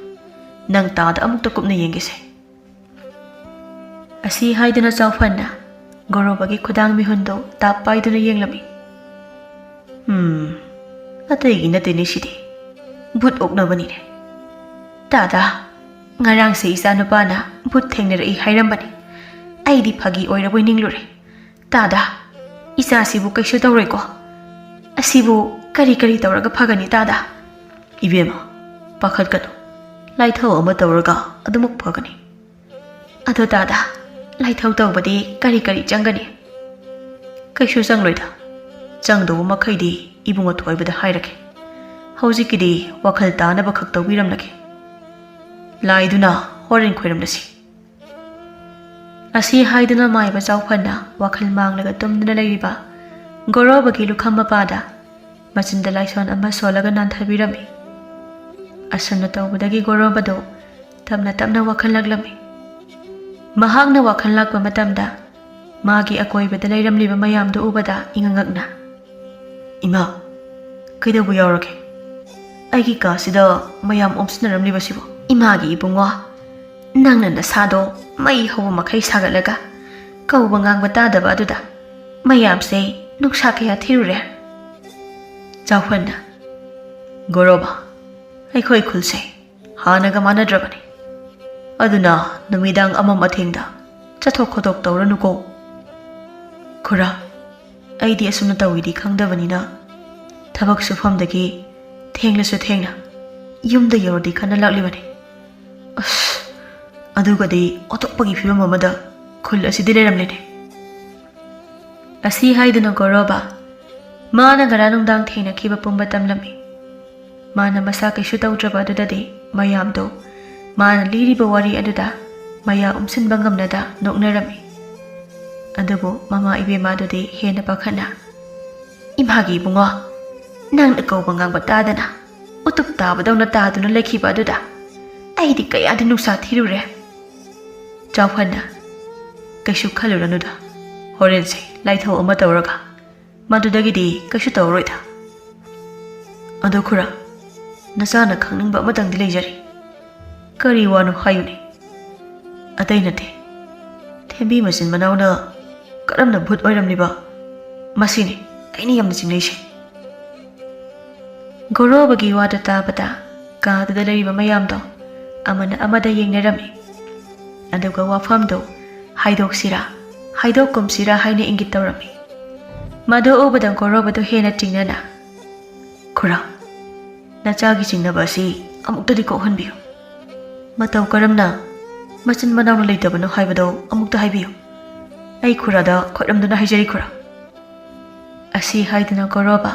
ꯅꯪ ꯇꯥꯗ ꯑꯃꯨꯛꯇ ꯀꯨꯞꯅ ꯌꯦꯡꯒꯦꯁꯦ꯫" ꯑꯁꯤ ꯍꯥꯏꯗꯨꯅ ꯆꯥꯎꯐꯟꯅ ꯒꯣꯔꯣꯕꯒꯤ ꯈꯨꯗꯥꯡ ꯃꯤꯍꯨꯟꯗꯨ ꯇꯥꯞ ꯄꯥꯏꯗꯨꯅ ꯌꯦꯡꯂꯝꯃꯤ꯫ "ꯎꯝ, ꯑꯇꯩꯒꯤ ꯅꯠꯇꯦꯅꯦ ꯁꯤꯗꯤ꯫ ꯚꯨꯠ ꯑꯣꯛꯅꯕꯅꯤꯅꯦ꯫ ꯇꯥꯗ, ꯉꯔꯥꯡꯁꯦ ꯏꯆꯥꯅꯨꯄꯥꯅ ꯚꯨꯠ ꯊꯦꯡꯅꯔꯛꯏ ꯍꯥꯏꯔꯝꯕꯅꯤ꯫ ꯑꯩꯗꯤ ꯐꯥꯒꯤ ꯑꯣꯏꯔꯕꯣꯏ ꯅꯤꯡꯂꯨꯔꯦ꯫ ꯇꯥꯗ, ꯏꯆꯥꯁꯤꯕꯨ ꯀꯩꯁꯨ ꯇꯧꯔꯣꯏꯀꯣ? ꯑꯁꯤꯕꯨ ꯀꯔꯤ ꯀꯔꯤ ꯇꯧꯔꯒ ꯐꯒꯅꯤ ꯇꯥꯗ?" "ꯏꯕꯦꯝꯃ, ꯄꯥꯈꯠꯀꯅꯨ꯫ ꯂꯥꯏꯊꯧ ꯑꯃ ꯇꯧꯔꯒ ꯑꯗꯨꯃꯛ ꯐꯒꯅꯤ꯫" "ꯑꯗꯣ ꯇꯥꯗ, ꯂꯥꯏꯊꯧ ꯇꯧꯕꯗꯤ ꯀꯔꯤ ꯀꯔꯤ ꯆꯪꯒꯅꯤ?" "ꯀꯩꯁꯨ ꯆꯪꯂꯣꯏꯗ꯫ ꯆꯪꯗꯧꯕ ꯃꯈꯩꯗꯤ ꯏꯕꯨꯡ ꯑꯊꯣꯏꯕꯗ ꯍꯥꯏꯔꯒꯦ꯫ ꯍꯧꯖꯤꯛꯀꯤꯗꯤ ꯋꯥꯈꯜ ꯇꯥꯅꯕ ꯈꯛ ꯇꯧꯕꯤꯔꯝꯂꯒꯦ꯫ ꯂꯥꯏꯗꯨꯅ ꯍꯣꯔꯦꯟ ꯈꯣꯏꯔꯝꯂꯁꯤ꯫" ꯑꯁꯤ ꯍꯥꯏꯗꯨꯅ ꯃꯥꯏꯕ ꯆꯥꯎꯐꯟꯅ ꯋꯥꯈꯜ ꯃꯥꯡꯂꯒ ꯇꯨꯝꯗꯨꯅ ꯂꯩꯔꯤꯕ ꯒꯣꯔꯣꯕꯒꯤ ꯂꯨꯈꯝ ꯃꯄꯥꯗ ꯃꯆꯤꯟꯗ ꯂꯥꯏꯁꯣꯟ ꯑꯃ ꯁꯣꯜꯂꯒ ꯅꯥꯟꯊꯕꯤꯔꯝꯃꯤ꯫ ꯑꯁꯨꯝꯅ ꯇꯧꯕꯗꯒꯤ ꯒꯣꯔꯣꯕꯗꯨ ꯇꯞꯅ ꯇꯞꯅ ꯋꯥꯈꯜ ꯂꯥꯛꯂꯝꯃꯤ꯫ ꯃꯍꯥꯛꯅ ꯋꯥꯈꯜ ꯂꯥꯛꯄ ꯃꯇꯝꯗ ꯃꯥꯒꯤ ꯑꯀꯣꯏꯕꯗ ꯂꯩꯔꯝꯂꯤꯕ ꯃꯌꯥꯝꯗꯨ ꯎꯕꯗ ꯏꯉꯛꯉꯛꯅ, "ꯏꯃꯥ, ꯀꯩꯗꯧꯕ ꯌꯥꯎꯔꯒꯦ? ꯑꯩꯒꯤ ꯀꯥꯁꯤꯗ ꯃꯌꯥꯝ ꯑꯣꯝꯁꯤꯟꯅꯔꯝꯂꯤꯕꯁꯤꯕꯨ?" "ꯏꯃꯥꯒꯤ ꯏꯕꯨꯡꯉꯣ, ꯅꯪꯅ ꯅꯁꯥꯗꯣ ꯃꯩ ꯍꯧꯕ ꯃꯈꯩ ꯁꯥꯒꯠꯂꯒ ꯀꯧꯕ ꯉꯥꯡꯕ ꯇꯥꯗꯕ ꯑꯗꯨꯗ ꯃꯌꯥꯝꯁꯦ ꯅꯨꯡꯁꯥ ꯀꯌꯥ ꯊꯤꯔꯨꯔꯦ?" ꯆꯥꯎꯍꯟꯅ, "ꯒꯣꯔꯣꯕ, ꯑꯩꯈꯣꯏ ꯈꯨꯜꯁꯦ ꯍꯥꯟꯅꯒ ꯃꯥꯟꯅꯗ꯭ꯔꯕꯅꯤ꯫ ꯑꯗꯨꯅ ꯅꯨꯃꯤꯗꯥꯡ ꯑꯃꯝ ꯑꯊꯦꯡꯗ ꯆꯠꯊꯣꯛ ꯈꯣꯠꯇꯣꯛ ꯇꯧꯔꯅꯨꯀꯣ꯫" "ꯈꯨꯔꯥ, ꯑꯩꯗꯤ ꯑꯁꯨꯝꯅ ꯇꯧꯏꯗꯤ ꯈꯪꯗꯕꯅꯤꯅ ꯊꯕꯛ ꯁꯨꯐꯝꯗꯒꯤ ꯊꯦꯡꯂꯁꯨ ꯊꯦꯡꯅ ꯌꯨꯝꯗ ꯌꯧꯔꯗꯤ ꯈꯟꯅ ꯂꯥꯛꯂꯤꯕꯅꯤ꯫ ꯑꯁ, ꯑꯗꯨꯒꯗꯤ ꯑꯣꯊꯣꯛꯄꯒꯤ ꯐꯤꯕꯝ ꯑꯃꯗ ꯈꯨꯜ ꯑꯁꯤꯗꯤ ꯂꯩꯔꯝꯂꯦꯅꯦ꯫" ꯑꯁꯤ ꯍꯥꯏꯗꯨꯅ ꯒꯣꯔꯣꯕ ꯃꯥꯅ ꯉꯔꯥꯡ ꯅꯨꯡꯗꯥꯡ ꯊꯦꯡꯅꯈꯤꯕ ꯄꯨꯝꯕ ꯇꯝꯂꯝꯃꯤ꯫ ꯃꯥꯅ ꯃꯁꯥ ꯀꯩꯁꯨ ꯇꯧꯗ꯭ꯔꯕ ꯑꯗꯨꯗꯗꯤ ꯃꯌꯥꯝꯗꯣ ꯃꯥꯅ ꯂꯤꯔꯤꯕ ꯋꯥꯔꯤ ꯑꯗꯨꯗ ꯃꯌꯥ ꯎꯝꯁꯤꯟꯕ ꯉꯝꯅꯗ ꯅꯣꯛꯅꯔꯝꯃꯤ꯫ ꯑꯗꯨꯕꯨ ꯃꯃꯥ ꯏꯕꯦꯝꯃꯥꯗꯨꯗꯤ ꯍꯦꯟꯅ ꯄꯥꯈꯠꯅ, "ꯏꯃꯥꯒꯤ ꯏꯕꯨꯡꯉꯣ, ꯅꯪꯅ ꯀꯧꯕ ꯉꯥꯡꯕ ꯇꯥꯗꯅ ꯎꯇꯨꯞ ꯇꯥꯕꯗꯧꯅ ꯇꯥꯗꯨꯅ ꯂꯩꯈꯤꯕ ꯑꯗꯨꯗ ꯑꯩꯗꯤ ꯀꯌꯥꯗꯤ ꯅꯨꯡꯁꯥ ꯊꯤꯔꯨꯔꯦ꯫" ꯆꯥꯎꯍꯟꯅ, "ꯀꯩꯁꯨ ꯈꯜꯂꯨꯔꯅꯨꯗ, ꯍꯣꯔꯦꯟꯁꯦ ꯂꯥꯏꯊꯧ ꯑꯃ ꯇꯧꯔꯒ ꯃꯗꯨꯗꯒꯤꯗꯤ ꯀꯩꯁꯨ ꯇꯧꯔꯣꯏꯗ꯫ ꯑꯗꯣ ꯈꯨꯔꯥ, ꯅꯆꯥꯅ ꯈꯪꯅꯤꯡꯕ ꯑꯃꯇꯪꯗꯤ ꯂꯩꯖꯔꯤ꯫" "ꯀꯔꯤ ꯋꯥꯅꯣ ꯍꯥꯏꯌꯨꯅꯦ꯫" "ꯑꯇꯩ ꯅꯠꯇꯦ, ꯊꯦꯝꯕꯤ ꯃꯆꯤꯟ ꯃꯅꯥꯎꯅ ꯀꯔꯝꯅ ꯚꯨꯠ ꯑꯣꯏꯔꯝꯂꯤꯕ, ꯃꯁꯤꯅꯤ ꯑꯩꯅ ꯌꯥꯝꯅ ꯆꯤꯡꯅꯩꯁꯦ꯫" ꯒꯣꯔꯣꯕꯒꯤ ꯋꯥꯗꯨ ꯇꯥꯕꯗ ꯀꯥꯗꯨꯗ ꯂꯩꯔꯤꯕ ꯃꯌꯥꯝꯗꯣ ꯑꯃꯅ ꯑꯃꯗ ꯌꯦꯡꯅꯔꯝꯃꯤ꯫ ꯑꯗꯨꯒ ꯋꯥꯐꯝꯗꯨ ꯍꯥꯏꯗꯣꯛꯁꯤꯔꯥ ꯍꯥꯏꯗꯣꯛꯀꯨꯝꯁꯤꯔꯥ ꯍꯥꯏꯅ ꯏꯪꯒꯤꯠ ꯇꯧꯔꯝꯃꯤ꯫ ꯃꯗꯨ ꯎꯕꯗ ꯒꯣꯔꯣꯕꯗꯨ ꯍꯦꯟꯅ ꯆꯤꯡꯅꯅ, "ꯈꯨꯔꯥ, ꯅꯆꯥꯒꯤ ꯆꯤꯡꯅꯕ ꯑꯁꯤ ꯑꯃꯨꯛꯇꯗꯤ ꯀꯣꯛꯍꯟꯕꯤꯌꯨ꯫ ꯃꯇꯧ ꯀꯔꯝꯅ ꯃꯆꯤꯟ ꯃꯅꯥꯎꯅ ꯂꯩꯇꯕꯅꯣ ꯍꯥꯏꯕꯗꯣ ꯑꯃꯨꯛꯇ ꯍꯥꯏꯕꯤꯌꯨ꯫ ꯑꯩ ꯈꯨꯔꯥꯗ ꯈꯣꯏꯔꯝꯗꯨꯅ ꯍꯥꯏꯖꯔꯤ ꯈꯨꯔꯥ꯫" ꯑꯁꯤ ꯍꯥꯏꯗꯨꯅ ꯒꯣꯔꯣꯕ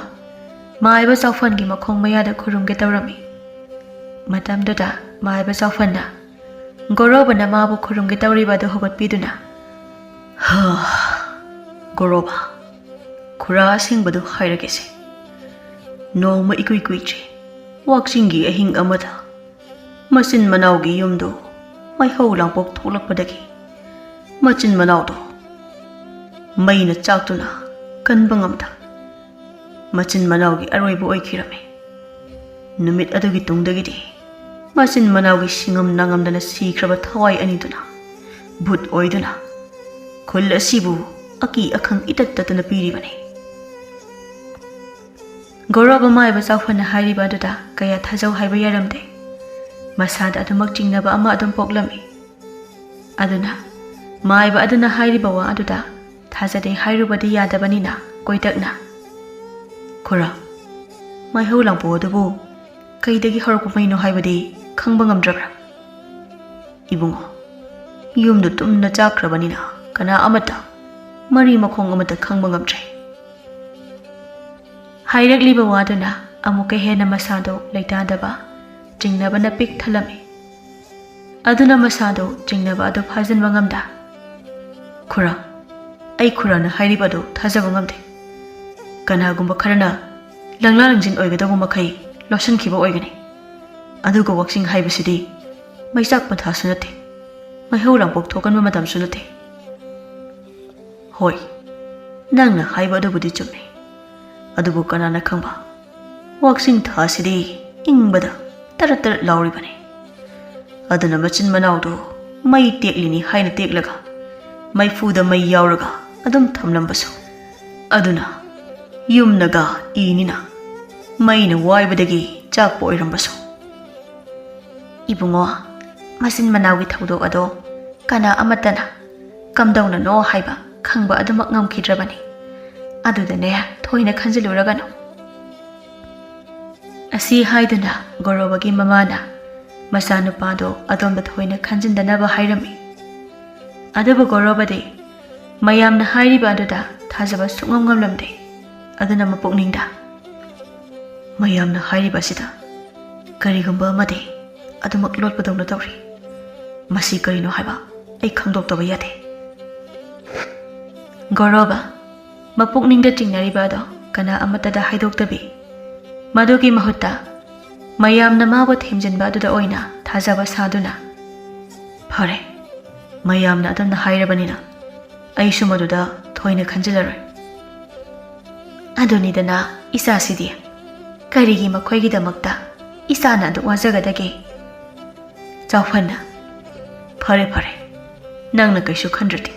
ꯃꯥꯏꯕ ꯆꯥꯎꯐꯟꯒꯤ ꯃꯈꯣꯡ ꯃꯌꯥꯗ ꯈꯨꯔꯨꯝꯒꯦ ꯇꯧꯔꯝꯃꯤ꯫ ꯃꯇꯝꯗꯨꯗ ꯃꯥꯏꯕ ꯆꯥꯎꯐꯟꯅ ꯒꯣꯔꯣꯕꯅ ꯃꯥꯕꯨ ꯈꯨꯔꯨꯝꯒꯦ ꯇꯧꯔꯤꯕ ꯑꯗꯨ ꯍꯧꯒꯠꯄꯤꯗꯨꯅ ꯒꯣꯔꯣꯕ, ꯈꯨꯔꯥ ꯑꯁꯦꯡꯕꯗꯨ ꯍꯥꯏꯔꯒꯦꯁꯦ꯫ ꯅꯣꯡꯃ ꯏꯀꯨꯏ ꯀꯨꯏꯗ꯭ꯔꯤ, ꯋꯥꯛꯆꯤꯡꯒꯤ ꯑꯍꯤꯡ ꯑꯃꯗ ꯃꯆꯤꯟ ꯃꯅꯥꯎꯒꯤ ꯌꯨꯝꯗꯨ ꯃꯩꯍꯧ ꯂꯥꯡꯄꯣꯛ ꯊꯣꯛꯂꯛꯄꯗꯒꯤ ꯃꯆꯤꯟ ꯃꯅꯥꯎꯗꯣ ꯃꯩꯅ ꯆꯥꯛꯇꯨꯅ ꯀꯟꯕ ꯉꯝꯗ ꯃꯆꯤꯟ ꯃꯅꯥꯎꯒꯤ ꯑꯔꯣꯏꯕ ꯑꯣꯏꯈꯤꯔꯝꯃꯤ꯫ ꯅꯨꯃꯤꯠ ꯑꯗꯨꯒꯤ ꯇꯨꯡꯗꯒꯤꯗꯤ ꯃꯆꯤꯟ ꯃꯅꯥꯎꯒꯤ ꯁꯤꯡꯉꯝ ꯅꯥꯉꯝꯗꯅ ꯁꯤꯈ꯭ꯔꯕ ꯊꯋꯥꯏ ꯑꯅꯤꯗꯨꯅ ꯚꯨꯠ ꯑꯣꯏꯗꯨꯅ ꯈꯨꯜ ꯑꯁꯤꯕꯨ ꯑꯀꯤ ꯑꯈꯪ ꯏꯇꯠ ꯇꯠꯇꯅ ꯄꯤꯔꯤꯕꯅꯤ꯫ ꯒꯧꯔꯕ ꯃꯥꯏꯕ ꯆꯥꯎꯐꯅ ꯍꯥꯏꯔꯤꯕ ꯑꯗꯨꯗ ꯀꯌꯥ ꯊꯥꯖꯧ ꯍꯥꯏꯕ ꯌꯥꯔꯝꯗꯦ꯫ ꯃꯁꯥꯗ ꯑꯗꯨꯃꯛ ꯆꯤꯡꯅꯕ ꯑꯃ ꯑꯗꯨꯝ ꯄꯣꯛꯂꯝꯃꯤ꯫ ꯑꯗꯨꯅ ꯃꯥꯏꯕ ꯑꯗꯨꯅ ꯍꯥꯏꯔꯤꯕ ꯋꯥ ꯑꯗꯨꯗ ꯊꯥꯖꯗꯦ ꯍꯥꯏꯔꯨꯕꯗꯤ ꯌꯥꯗꯕꯅꯤꯅ ꯀꯣꯏꯇꯛꯅ, "ꯈꯨꯔꯥ, ꯃꯩꯍꯧ ꯂꯥꯡꯄꯣꯛ ꯑꯗꯨꯕꯨ ꯀꯩꯗꯒꯤ ꯍꯧꯔꯛꯄ ꯃꯩꯅꯣ ꯍꯥꯏꯕꯗꯤ ꯈꯪꯕ ꯉꯝꯗ꯭ꯔꯕ꯭ꯔꯥ?" "ꯏꯕꯨꯡꯉꯣ, ꯌꯨꯝꯗꯨ ꯇꯨꯝꯅ ꯆꯥꯛꯈ꯭ꯔꯕꯅꯤꯅ ꯀꯅꯥ ꯑꯃꯠꯇ ꯃꯔꯤ ꯃꯈꯣꯡ ꯑꯃꯠꯇ ꯈꯪꯕ ꯉꯝꯗ꯭ꯔꯦ꯫" ꯍꯥꯏꯔꯛꯂꯤꯕ ꯋꯥꯗꯨꯅ ꯑꯃꯨꯛꯀ ꯍꯦꯟꯅ ꯃꯁꯥꯗꯣ ꯂꯩꯇꯥꯗꯕ ꯆꯤꯡꯅꯕꯅ ꯄꯤꯛ ꯊꯜꯂꯝꯃꯤ꯫ ꯑꯗꯨꯅ ꯃꯁꯥꯗꯣ ꯆꯤꯡꯅꯕ ꯑꯗꯨ ꯐꯥꯖꯤꯟꯕ ꯉꯝꯗ, "ꯈꯨꯔꯥ, ꯑꯩ ꯈꯨꯔꯥꯅ ꯍꯥꯏꯔꯤꯕ ꯑꯗꯨ ꯊꯥꯖꯕ ꯉꯝꯗꯦ꯫ ꯀꯅꯥꯒꯨꯝꯕ ꯈꯔꯅ ꯂꯪꯂꯥ ꯂꯪꯖꯤꯟ ꯑꯣꯏꯒꯗꯧꯕ ꯃꯈꯩ ꯂꯣꯠꯁꯤꯟꯈꯤꯕ ꯑꯣꯏꯒꯅꯤ꯫ ꯑꯗꯨꯒ ꯋꯥꯛꯆꯤꯡ ꯍꯥꯏꯕꯁꯤꯗꯤ ꯃꯩꯆꯥꯛ ꯄꯟꯊꯥꯁꯨ ꯅꯠꯇꯦ, ꯃꯩꯍꯧ ꯂꯥꯡꯄꯣꯛ ꯊꯣꯛꯀꯟꯕ ꯃꯇꯝꯁꯨ ꯅꯠꯇꯦ꯫" "ꯍꯣꯏ, ꯅꯪꯅ ꯍꯥꯏꯕ ꯑꯗꯨꯕꯨꯗꯤ ꯆꯨꯝꯃꯤ꯫ ꯑꯗꯨꯕꯨ ꯀꯅꯥꯅ ꯈꯪꯕ, ꯋꯥꯛꯆꯤꯡ ꯊꯥꯁꯤꯗꯤ ꯏꯪꯕꯗ ꯇꯔꯠ ꯇꯔꯠ ꯂꯥꯎꯔꯤꯕꯅꯤ꯫ ꯑꯗꯨꯅ ꯃꯆꯤꯟ ꯃꯅꯥꯎꯗꯨ ꯃꯩ ꯇꯦꯛꯂꯤꯅꯤ ꯍꯥꯏꯅ ꯇꯦꯛꯂꯒ ꯃꯩꯐꯨꯗ ꯃꯩ ꯌꯥꯎꯔꯒ ꯑꯗꯨꯝ ꯊꯝꯂꯝꯕꯁꯨ, ꯑꯗꯨꯅ ꯌꯨꯝꯅꯒ ꯏꯅꯤꯅ ꯃꯩꯅ ꯋꯥꯏꯕꯗꯒꯤ ꯆꯥꯛꯄ ꯑꯣꯏꯔꯝꯕꯁꯨ꯫" ꯏꯕꯨꯡꯉꯣ, ꯃꯆꯤꯟ ꯃꯅꯥꯎꯒꯤ ꯊꯧꯗꯣꯛ ꯑꯗꯣ ꯀꯅꯥ ꯑꯃꯠꯇꯅ ꯀꯝꯗꯧꯅꯅꯣ ꯍꯥꯏꯕ ꯈꯪꯕ ꯑꯗꯨꯃꯛ ꯉꯝꯈꯤꯗ꯭ꯔꯕꯅꯤ꯫ ꯑꯗꯨꯗꯅꯦ, ꯊꯣꯏꯅ ꯈꯟꯖꯤꯜꯂꯨꯔꯒꯅꯨ꯫ ꯑꯁꯤ ꯍꯥꯏꯗꯨꯅ ꯒꯧꯔꯕꯒꯤ ꯃꯃꯥꯅ ꯃꯆꯥꯅꯨꯄꯥꯗꯣ ꯑꯗꯣꯝꯗ ꯊꯣꯏꯅ ꯈꯟꯖꯤꯟꯗꯅꯕ ꯍꯥꯏꯔꯝꯃꯤ꯫ ꯑꯗꯨꯕꯨ ꯒꯧꯔꯕꯗꯤ ꯃꯌꯥꯝꯅ ꯍꯥꯏꯔꯤꯕ ꯑꯗꯨꯗ ꯊꯥꯖꯕ ꯁꯨꯡꯉꯝ ꯉꯝꯂꯝꯗꯦ꯫ ꯑꯗꯨꯅ ꯃꯄꯨꯛꯅꯤꯡꯗ, "ꯃꯌꯥꯝꯅ ꯍꯥꯏꯔꯤꯕ ꯑꯁꯤꯗ ꯀꯔꯤꯒꯨꯝꯕ ꯑꯃꯗꯤ ꯑꯗꯨꯃꯛ ꯂꯣꯠꯄꯗꯧꯅ ꯇꯧꯔꯤ꯫ ꯃꯁꯤ ꯀꯔꯤꯅꯣ ꯍꯥꯏꯕ ꯑꯩ ꯈꯪꯗꯣꯛꯇꯕ ꯌꯥꯗꯦ꯫" ꯒꯣꯔꯣꯕ, ꯃꯄꯨꯛꯅꯤꯡꯗ ꯆꯤꯡꯅꯔꯤꯕ ꯑꯗꯣ ꯀꯅꯥ ꯑꯃꯠꯇꯗ ꯍꯥꯏꯗꯣꯛꯇꯕꯤ, ꯃꯗꯨꯒꯤ ꯃꯍꯨꯠꯇ ꯃꯌꯥꯝꯅ ꯃꯥꯕꯨ ꯊꯦꯝꯖꯤꯟꯕ ꯑꯗꯨꯗ ꯑꯣꯏꯅ ꯊꯥꯖꯕ ꯁꯥꯗꯨꯅ, "ꯐꯔꯦ, ꯃꯌꯥꯝꯅ ꯑꯗꯨꯝꯅ ꯍꯥꯏꯔꯕꯅꯤꯅ ꯑꯩꯁꯨ ꯃꯗꯨꯗ ꯊꯣꯏꯅ ꯈꯟꯖꯤꯜꯂꯔꯣꯏ꯫ ꯑꯗꯨꯅꯤꯗꯅ ꯏꯆꯥꯁꯤꯗꯤ, ꯀꯔꯤꯒꯤ ꯃꯈꯣꯏꯒꯤꯗꯃꯛꯇ ꯏꯆꯥꯅ ꯑꯗꯨꯛ ꯋꯥꯖꯒꯗꯒꯦ?" ꯆꯥꯎꯐꯟꯅ, "ꯐꯔꯦ, ꯐꯔꯦ, ꯅꯪꯅ ꯀꯩꯁꯨ ꯈꯟꯗ꯭ꯔꯗꯤ꯫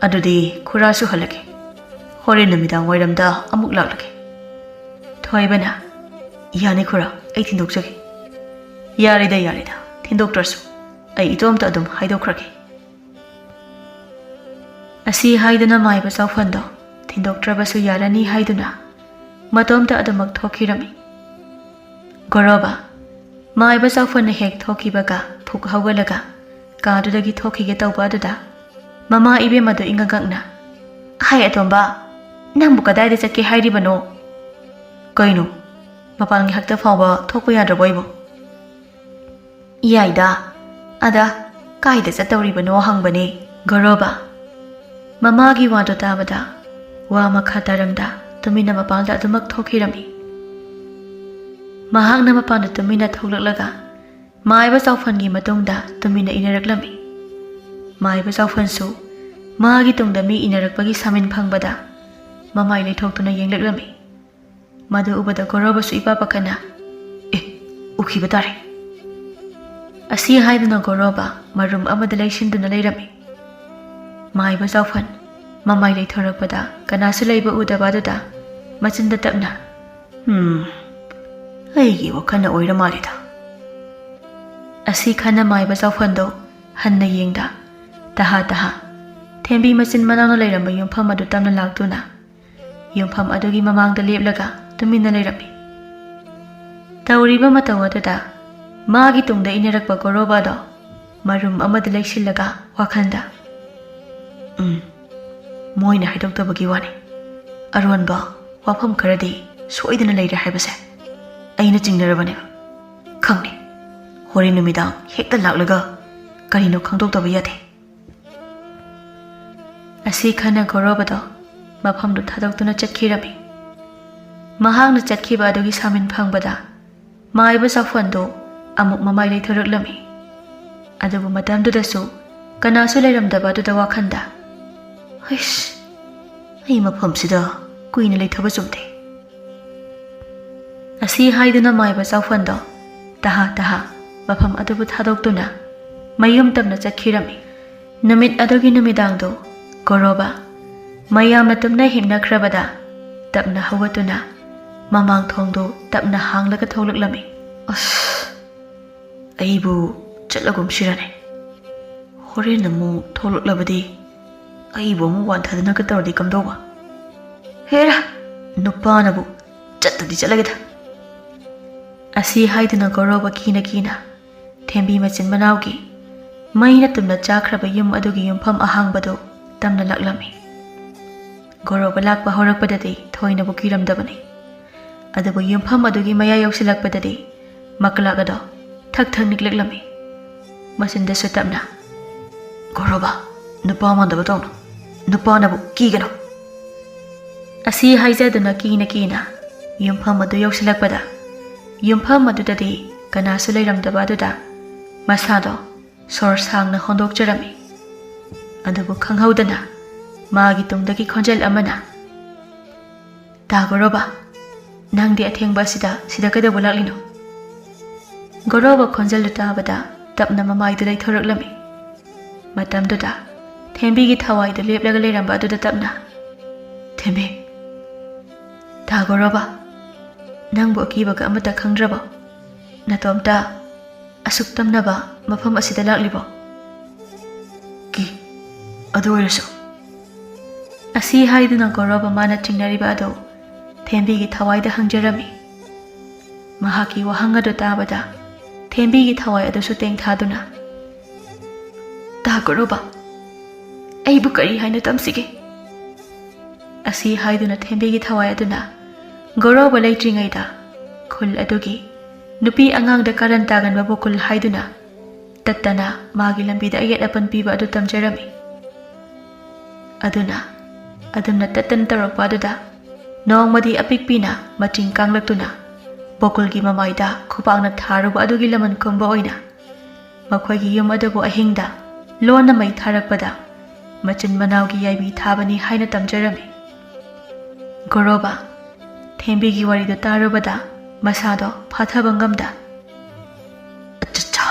ꯑꯗꯨꯗꯤ ꯈꯨꯔꯥꯁꯨ ꯍꯜꯂꯒꯦ꯫ ꯍꯣꯔꯦꯟ ꯅꯨꯃꯤꯗꯥꯡ ꯋꯥꯏꯔꯝꯗ ꯑꯃꯨꯛ ꯂꯥꯛꯂꯒꯦ꯫" ꯊꯣꯏꯕꯅ, "ꯌꯥꯅꯤ ꯈꯨꯔꯥ, ꯑꯩ ꯊꯤꯟꯗꯣꯛꯆꯒꯦ꯫" "ꯌꯥꯔꯦꯗ, ꯌꯥꯔꯦꯗ, ꯊꯤꯟꯗꯣꯛꯇ꯭ꯔꯁꯨ ꯑꯩ ꯏꯇꯣꯝꯇ ꯑꯗꯨꯝ ꯍꯥꯏꯗꯣꯛꯈ꯭ꯔꯒꯦ꯫" ꯑꯁꯤ ꯍꯥꯏꯗꯨꯅ ꯃꯥꯏꯕ ꯆꯥꯎꯐꯟꯗꯣ ꯊꯤꯟꯗꯣꯛꯇ꯭ꯔꯕꯁꯨ ꯌꯥꯔꯅꯤ ꯍꯥꯏꯗꯨꯅ ꯃꯇꯣꯝꯇ ꯑꯗꯨꯃꯛ ꯊꯣꯛꯈꯤꯔꯝꯃꯤ꯫ ꯒꯣꯔꯣꯕ, ꯃꯥꯏꯕ ꯆꯥꯎꯐꯟꯅ ꯍꯦꯛ ꯊꯣꯛꯈꯤꯕꯒ ꯐꯨꯛ ꯍꯧꯒꯠꯂꯒ ꯀꯥꯗꯨꯗꯒꯤ ꯊꯣꯛꯈꯤꯒꯦ ꯇꯧꯕ ꯑꯗꯨꯗ ꯃꯃꯥ ꯏꯕꯦꯝ ꯑꯗꯨ ꯏꯉꯛꯉꯛꯅ, "ꯍꯥꯏ ꯑꯇꯣꯝꯕ, ꯅꯪꯕꯨ ꯀꯗꯥꯏꯗ ꯆꯠꯀꯦ ꯍꯥꯏꯔꯤꯕꯅꯣ?" "ꯀꯩꯅꯣ, ꯃꯄꯥꯟ ꯉꯥꯏꯍꯥꯛꯇ ꯐꯥꯎꯕ ꯊꯣꯛꯄ ꯌꯥꯗ꯭ꯔꯕꯣ ꯑꯩꯕꯨ?" "ꯌꯥꯏꯗ, ꯑꯗ ꯀꯥꯏꯗ ꯆꯠꯇꯧꯔꯤꯕꯅꯣ ꯍꯪꯕꯅꯦ ꯒꯣꯔꯣꯕ꯫" ꯃꯃꯥꯒꯤ ꯋꯥꯗꯣ ꯇꯥꯕꯗ ꯋꯥ ꯃꯈꯥ ꯇꯥꯔꯝꯗ ꯇꯨꯃꯤꯟꯅ ꯃꯄꯥꯟꯗ ꯑꯗꯨꯃꯛ ꯊꯣꯛꯈꯤꯔꯝꯃꯤ꯫ ꯃꯍꯥꯛꯅ ꯃꯄꯥꯟꯗ ꯇꯨꯃꯤꯟꯅ ꯊꯣꯛꯂꯛꯂꯒ ꯃꯥꯏꯕ ꯆꯥꯎꯐꯟꯒꯤ ꯃꯇꯨꯡꯗ ꯇꯨꯃꯤꯟꯅ ꯏꯟꯅꯔꯛꯂꯝꯃꯤ꯫ ꯃꯥꯏꯕ ꯆꯥꯎꯐꯟꯁꯨ ꯃꯥꯒꯤ ꯇꯨꯡꯗ ꯃꯤ ꯏꯟꯅꯔꯛꯄꯒꯤ ꯁꯥꯃꯤꯟ ꯐꯪꯕꯗ ꯃꯃꯥꯏ ꯂꯩꯊꯣꯛꯇꯨꯅ ꯌꯦꯡꯂꯛꯂꯝꯃꯤ꯫ ꯃꯗꯨ ꯎꯕꯗ ꯒꯣꯔꯣꯕꯁꯨ ꯏꯄꯥ ꯄꯥꯈꯠꯅ, "ꯑꯦ, ꯎꯈꯤꯕ ꯇꯥꯔꯦ꯫" ꯑꯁꯤ ꯍꯥꯏꯗꯨꯅ ꯒꯣꯔꯣꯕ ꯃꯔꯨꯝ ꯑꯃꯗ ꯂꯩꯁꯤꯟꯗꯨꯅ ꯂꯩꯔꯝꯃꯤ꯫ ꯃꯥꯏꯕ ꯆꯥꯎꯐꯟ ꯃꯃꯥꯏ ꯂꯩꯊꯣꯔꯛꯄꯗ ꯀꯅꯥꯁꯨ ꯂꯩꯕ ꯎꯗꯕ ꯑꯗꯨꯗ ꯃꯆꯤꯟꯗ ꯇꯞꯅ, "ꯎꯝ, ꯑꯩꯒꯤ ꯋꯥꯈꯜꯅ ꯑꯣꯏꯔ ꯃꯥꯜꯂꯦꯗ꯫" ꯑꯁꯤ ꯈꯟꯅ ꯃꯥꯏꯕ ꯆꯥꯎꯐꯟꯗꯣ ꯍꯟꯅ ꯌꯦꯡꯗ, ꯇꯍꯥ ꯇꯍꯥ ꯊꯦꯝꯕꯤ ꯃꯆꯤꯟ ꯃꯅꯥꯎꯅ ꯂꯩꯔꯝꯕ ꯌꯨꯝꯐꯝ ꯑꯗꯨ ꯇꯝꯅ ꯂꯥꯛꯇꯨꯅ ꯌꯨꯝꯐꯝ ꯑꯗꯨꯒꯤ ꯃꯃꯥꯡꯗ ꯂꯦꯞꯂꯒ ꯇꯨꯃꯤꯟꯅ ꯂꯩꯔꯝꯃꯤ꯫ ꯇꯧꯔꯤꯕ ꯃꯇꯧ ꯑꯗꯨꯗ ꯃꯥꯒꯤ ꯇꯨꯡꯗ ꯏꯟꯅꯔꯛꯄ ꯒꯣꯔꯣꯕꯥꯗꯣ ꯃꯔꯨꯝ ꯑꯃꯗ ꯂꯩꯁꯤꯜꯂꯒ ꯋꯥꯈꯜꯗ, "ꯎꯝ, ꯃꯣꯏꯅ ꯍꯥꯏꯗꯣꯛꯇꯕꯒꯤ ꯋꯥꯅꯤ꯫ ꯑꯔꯣꯟꯕ ꯋꯥꯐꯝ ꯈꯔꯗꯤ ꯁꯣꯏꯗꯅ ꯂꯩꯔꯦ ꯍꯥꯏꯕꯁꯦ ꯑꯩꯅ ꯆꯤꯡꯅꯔꯕꯅꯦꯕ꯫ ꯈꯪꯅꯤ, ꯍꯣꯔꯦꯟ ꯅꯨꯃꯤꯗꯥꯡ ꯍꯦꯛꯇ ꯂꯥꯛꯂꯒ ꯀꯔꯤꯅꯣ ꯈꯪꯗꯣꯛꯇꯕ ꯌꯥꯗꯦ꯫" ꯑꯁꯤ ꯈꯟꯅ ꯒꯧꯔꯕꯗꯣ ꯃꯐꯝꯗꯨ ꯊꯥꯗꯣꯛꯇꯨꯅ ꯆꯠꯈꯤꯔꯝꯃꯤ꯫ ꯃꯍꯥꯛꯅ ꯆꯠꯈꯤꯕ ꯑꯗꯨꯒꯤ ꯁꯥꯃꯤꯟ ꯐꯪꯕꯗ ꯃꯥꯏꯕ ꯆꯥꯎꯐꯟꯗꯨ ꯑꯃꯨꯛ ꯃꯃꯥꯏ ꯂꯩꯊꯣꯔꯛꯂꯝꯃꯤ꯫ ꯑꯗꯨꯕꯨ ꯃꯇꯝꯗꯨꯗꯁꯨ ꯀꯅꯥꯁꯨ ꯂꯩꯔꯝꯗꯕ ꯑꯗꯨꯗ ꯋꯥꯈꯟꯗ, "ꯍꯩꯁ, ꯑꯩ ꯃꯐꯝꯁꯤꯗ ꯀꯨꯏꯅ ꯂꯩꯊꯕ ꯆꯨꯝꯗꯦ"꯫ ꯑꯁꯤ ꯍꯥꯏꯗꯨꯅ ꯃꯥꯏꯕ ꯆꯥꯎꯐꯟꯗꯣ ꯇꯍꯥ ꯇꯍꯥ ꯃꯐꯝ ꯑꯗꯨꯕꯨ ꯊꯥꯗꯣꯛꯇꯨꯅ ꯃꯌꯨꯝ ꯇꯝꯅ ꯆꯠꯈꯤꯔꯝꯃꯤ꯫ ꯅꯨꯃꯤꯠ ꯑꯗꯨꯒꯤ ꯅꯨꯃꯤꯗꯥꯡꯗꯣ ꯒꯣꯔꯣꯕ ꯃꯌꯥꯝꯅ ꯇꯨꯝꯅ ꯍꯤꯞꯅꯈ꯭ꯔꯕꯗ ꯇꯞꯅ ꯍꯧꯒꯠꯇꯨꯅ ꯃꯃꯥꯡ ꯊꯣꯡꯗꯨ ꯇꯞꯅ ꯍꯥꯡꯂꯒ ꯊꯣꯛꯂꯛꯂꯝꯃꯤ꯫ "ꯑꯁ, ꯑꯩꯕꯨ ꯆꯠꯂꯒꯨꯝꯁꯤꯔꯅꯦ꯫ ꯍꯣꯔꯦꯟ ꯑꯃꯨꯛ ꯊꯣꯛꯂꯛꯂꯕꯗꯤ ꯑꯩꯕꯨ ꯑꯃꯨꯛ ꯋꯥꯟꯊꯗꯅꯒ ꯇꯧꯔꯗꯤ ꯀꯝꯗꯧꯕ? ꯍꯦꯔꯥ, ꯅꯨꯄꯥꯅꯕꯨ ꯆꯠꯇꯨꯗꯤ ꯆꯠꯂꯒꯦꯗ"꯫ ꯑꯁꯤ ꯍꯥꯏꯗꯨꯅ ꯒꯧꯔꯕ ꯀꯤꯅ ꯀꯤꯅ ꯊꯦꯝꯕꯤ ꯃꯆꯤꯟ ꯃꯅꯥꯎꯒꯤ ꯃꯩꯅ ꯇꯨꯝꯅ ꯆꯥꯈ꯭ꯔꯕ ꯌꯨꯝ ꯑꯗꯨꯒꯤ ꯌꯨꯝꯐꯝ ꯑꯍꯥꯡꯕꯗꯨ ꯇꯝꯅ ꯂꯥꯛꯂꯝꯃꯤ꯫ ꯒꯧꯔꯕ ꯂꯥꯛꯄ ꯍꯧꯔꯛꯄꯗꯗꯤ ꯊꯣꯏꯅꯕꯨ ꯀꯤꯔꯝꯗꯕꯅꯤ꯫ ꯑꯗꯨꯕꯨ ꯌꯨꯝꯐꯝ ꯑꯗꯨꯒꯤ ꯃꯌꯥ ꯌꯧꯁꯤꯜꯂꯛꯄꯗꯗꯤ ꯃꯀꯂꯥꯛ ꯑꯗꯣ ꯊꯛ ꯊꯛ ꯅꯤꯛꯂꯛꯂꯝꯃꯤ꯫ ꯃꯆꯤꯟꯗꯁꯨ ꯇꯞꯅ, "ꯒꯧꯔꯕ, ꯅꯨꯄꯥ ꯃꯥꯟꯗꯕ ꯇꯧꯅꯨ꯫ ꯅꯨꯄꯥꯅꯕꯨ ꯀꯤꯒꯅꯨ"꯫ ꯑꯁꯤ ꯍꯥꯏꯖꯗꯨꯅ ꯀꯤꯅ ꯀꯤꯅ ꯌꯨꯝꯐꯝ ꯑꯗꯨ ꯌꯧꯁꯤꯜꯂꯛꯄꯗ, ꯌꯨꯝꯐꯝ ꯑꯗꯨꯗꯗꯤ ꯀꯅꯥꯁꯨ ꯂꯩꯔꯝꯗꯕ ꯑꯗꯨꯗ ꯃꯁꯥꯗꯣ ꯁꯣꯔ ꯁꯥꯡꯅ ꯍꯣꯟꯗꯣꯛꯆꯔꯝꯃꯤ꯫ ꯑꯗꯨꯕꯨ ꯈꯪꯍꯧꯗꯅ ꯃꯥꯒꯤ ꯇꯨꯡꯗꯒꯤ ꯈꯣꯟꯖꯦꯜ ꯑꯃꯅ, "ꯇꯥ ꯒꯣꯔꯣꯕ, ꯅꯪꯗꯤ ꯑꯊꯦꯡꯕ ꯑꯁꯤꯗ ꯁꯤꯗ ꯀꯩꯗꯧꯕ ꯂꯥꯛꯂꯤꯅꯣ?" ꯒꯣꯔꯣꯕ ꯈꯣꯟꯖꯦꯜꯗꯨ ꯇꯥꯕꯗ ꯇꯞꯅ ꯃꯃꯥꯏꯗꯨ ꯂꯩꯊꯣꯔꯛꯂꯝꯃꯤ꯫ ꯃꯇꯝꯗꯨꯗ ꯊꯦꯝꯕꯤꯒꯤ ꯊꯋꯥꯏꯗꯨ ꯂꯦꯞꯂꯒ ꯂꯩꯔꯝꯕ ꯑꯗꯨꯗ ꯇꯞꯅ, "ꯊꯦꯝꯕꯤ, ꯇꯥ ꯒꯣꯔꯣꯕ, ꯅꯪꯕꯨ ꯑꯀꯤꯕꯒ ꯑꯃꯠꯇ ꯈꯪꯗ꯭ꯔꯕꯣ? ꯅꯇꯣꯝꯇ ꯑꯁꯨꯛ ꯇꯝꯅꯕ ꯃꯐꯝ ꯑꯁꯤꯗ ꯂꯥꯛꯂꯤꯕꯣ?" "ꯀꯤ, ꯑꯗꯨ ꯑꯣꯏꯔꯁꯨ"꯫ ꯑꯁꯤ ꯍꯥꯏꯗꯨꯅ ꯒꯣꯔꯣꯕ ꯃꯥꯅ ꯆꯤꯡꯅꯔꯤꯕ ꯑꯗꯨ ꯊꯦꯝꯕꯤꯒꯤ ꯊꯋꯥꯏꯗ ꯍꯪꯖꯔꯝꯃꯤ꯫ ꯃꯍꯥꯛꯀꯤ ꯋꯥꯍꯪ ꯑꯗꯨ ꯇꯥꯕꯗ ꯊꯦꯝꯕꯤꯒꯤ ꯊꯋꯥꯏ ꯑꯗꯨꯁꯨ ꯇꯦꯡꯊꯥꯗꯨꯅ, "ꯇꯥ ꯒꯣꯔꯣꯕ, ꯑꯩꯕꯨ ꯀꯔꯤ ꯍꯥꯏꯅ ꯇꯝꯁꯤꯒꯦ?" ꯑꯁꯤ ꯍꯥꯏꯗꯨꯅ ꯊꯦꯝꯕꯤꯒꯤ ꯊꯋꯥꯏ ꯑꯗꯨꯅ ꯒꯣꯔꯣꯕ ꯂꯩꯇ꯭ꯔꯤꯉꯩꯗ ꯈꯨꯜ ꯑꯗꯨꯒꯤ ꯅꯨꯄꯤ ꯑꯉꯥꯡꯗ ꯀꯥꯔꯟ ꯇꯥꯒꯟꯕꯕꯨ ꯈꯨꯜ ꯍꯥꯏꯗꯨꯅ ꯇꯠꯇꯅ ꯃꯥꯒꯤ ꯂꯝꯕꯤꯗ ꯑꯌꯦꯠ ꯑꯄꯟ ꯄꯤꯕ ꯑꯗꯨ ꯇꯝꯖꯔꯝꯃꯤ꯫ ꯑꯗꯨꯅ ꯑꯗꯨꯝꯅ ꯇꯠꯇꯅ ꯇꯧꯔꯛꯄ ꯑꯗꯨꯗ ꯅꯣꯡꯃꯗꯤ ꯑꯄꯤꯛꯄꯤꯅ ꯃꯆꯤꯡ ꯀꯥꯡꯂꯛꯇꯨꯅ ꯕꯣꯀꯨꯜꯒꯤ ꯃꯃꯥꯏꯗ ꯈꯨꯄꯥꯛꯅ ꯊꯥꯔꯨꯕ ꯑꯗꯨꯒꯤ ꯂꯃꯟ ꯈꯨꯝꯕ ꯑꯣꯏꯅ ꯃꯈꯣꯏꯒꯤ ꯌꯨꯝ ꯑꯗꯨꯕꯨ ꯑꯍꯤꯡꯗ ꯂꯣꯟꯅ ꯃꯩ ꯊꯥꯔꯛꯄꯗ ꯃꯆꯤꯟ ꯃꯅꯥꯎꯒꯤ ꯌꯥꯏꯕꯤ ꯊꯥꯕꯅꯤ ꯍꯥꯏꯅ ꯇꯝꯖꯔꯝꯃꯤ꯫ ꯒꯣꯔꯣꯕ ꯊꯦꯝꯕꯤꯒꯤ ꯋꯥꯔꯤꯗꯨ ꯇꯥꯔꯨꯕꯗ ꯃꯁꯥꯗꯣ ꯐꯥꯊꯕ ꯉꯝꯗ, "ꯑꯆꯠꯆꯥ,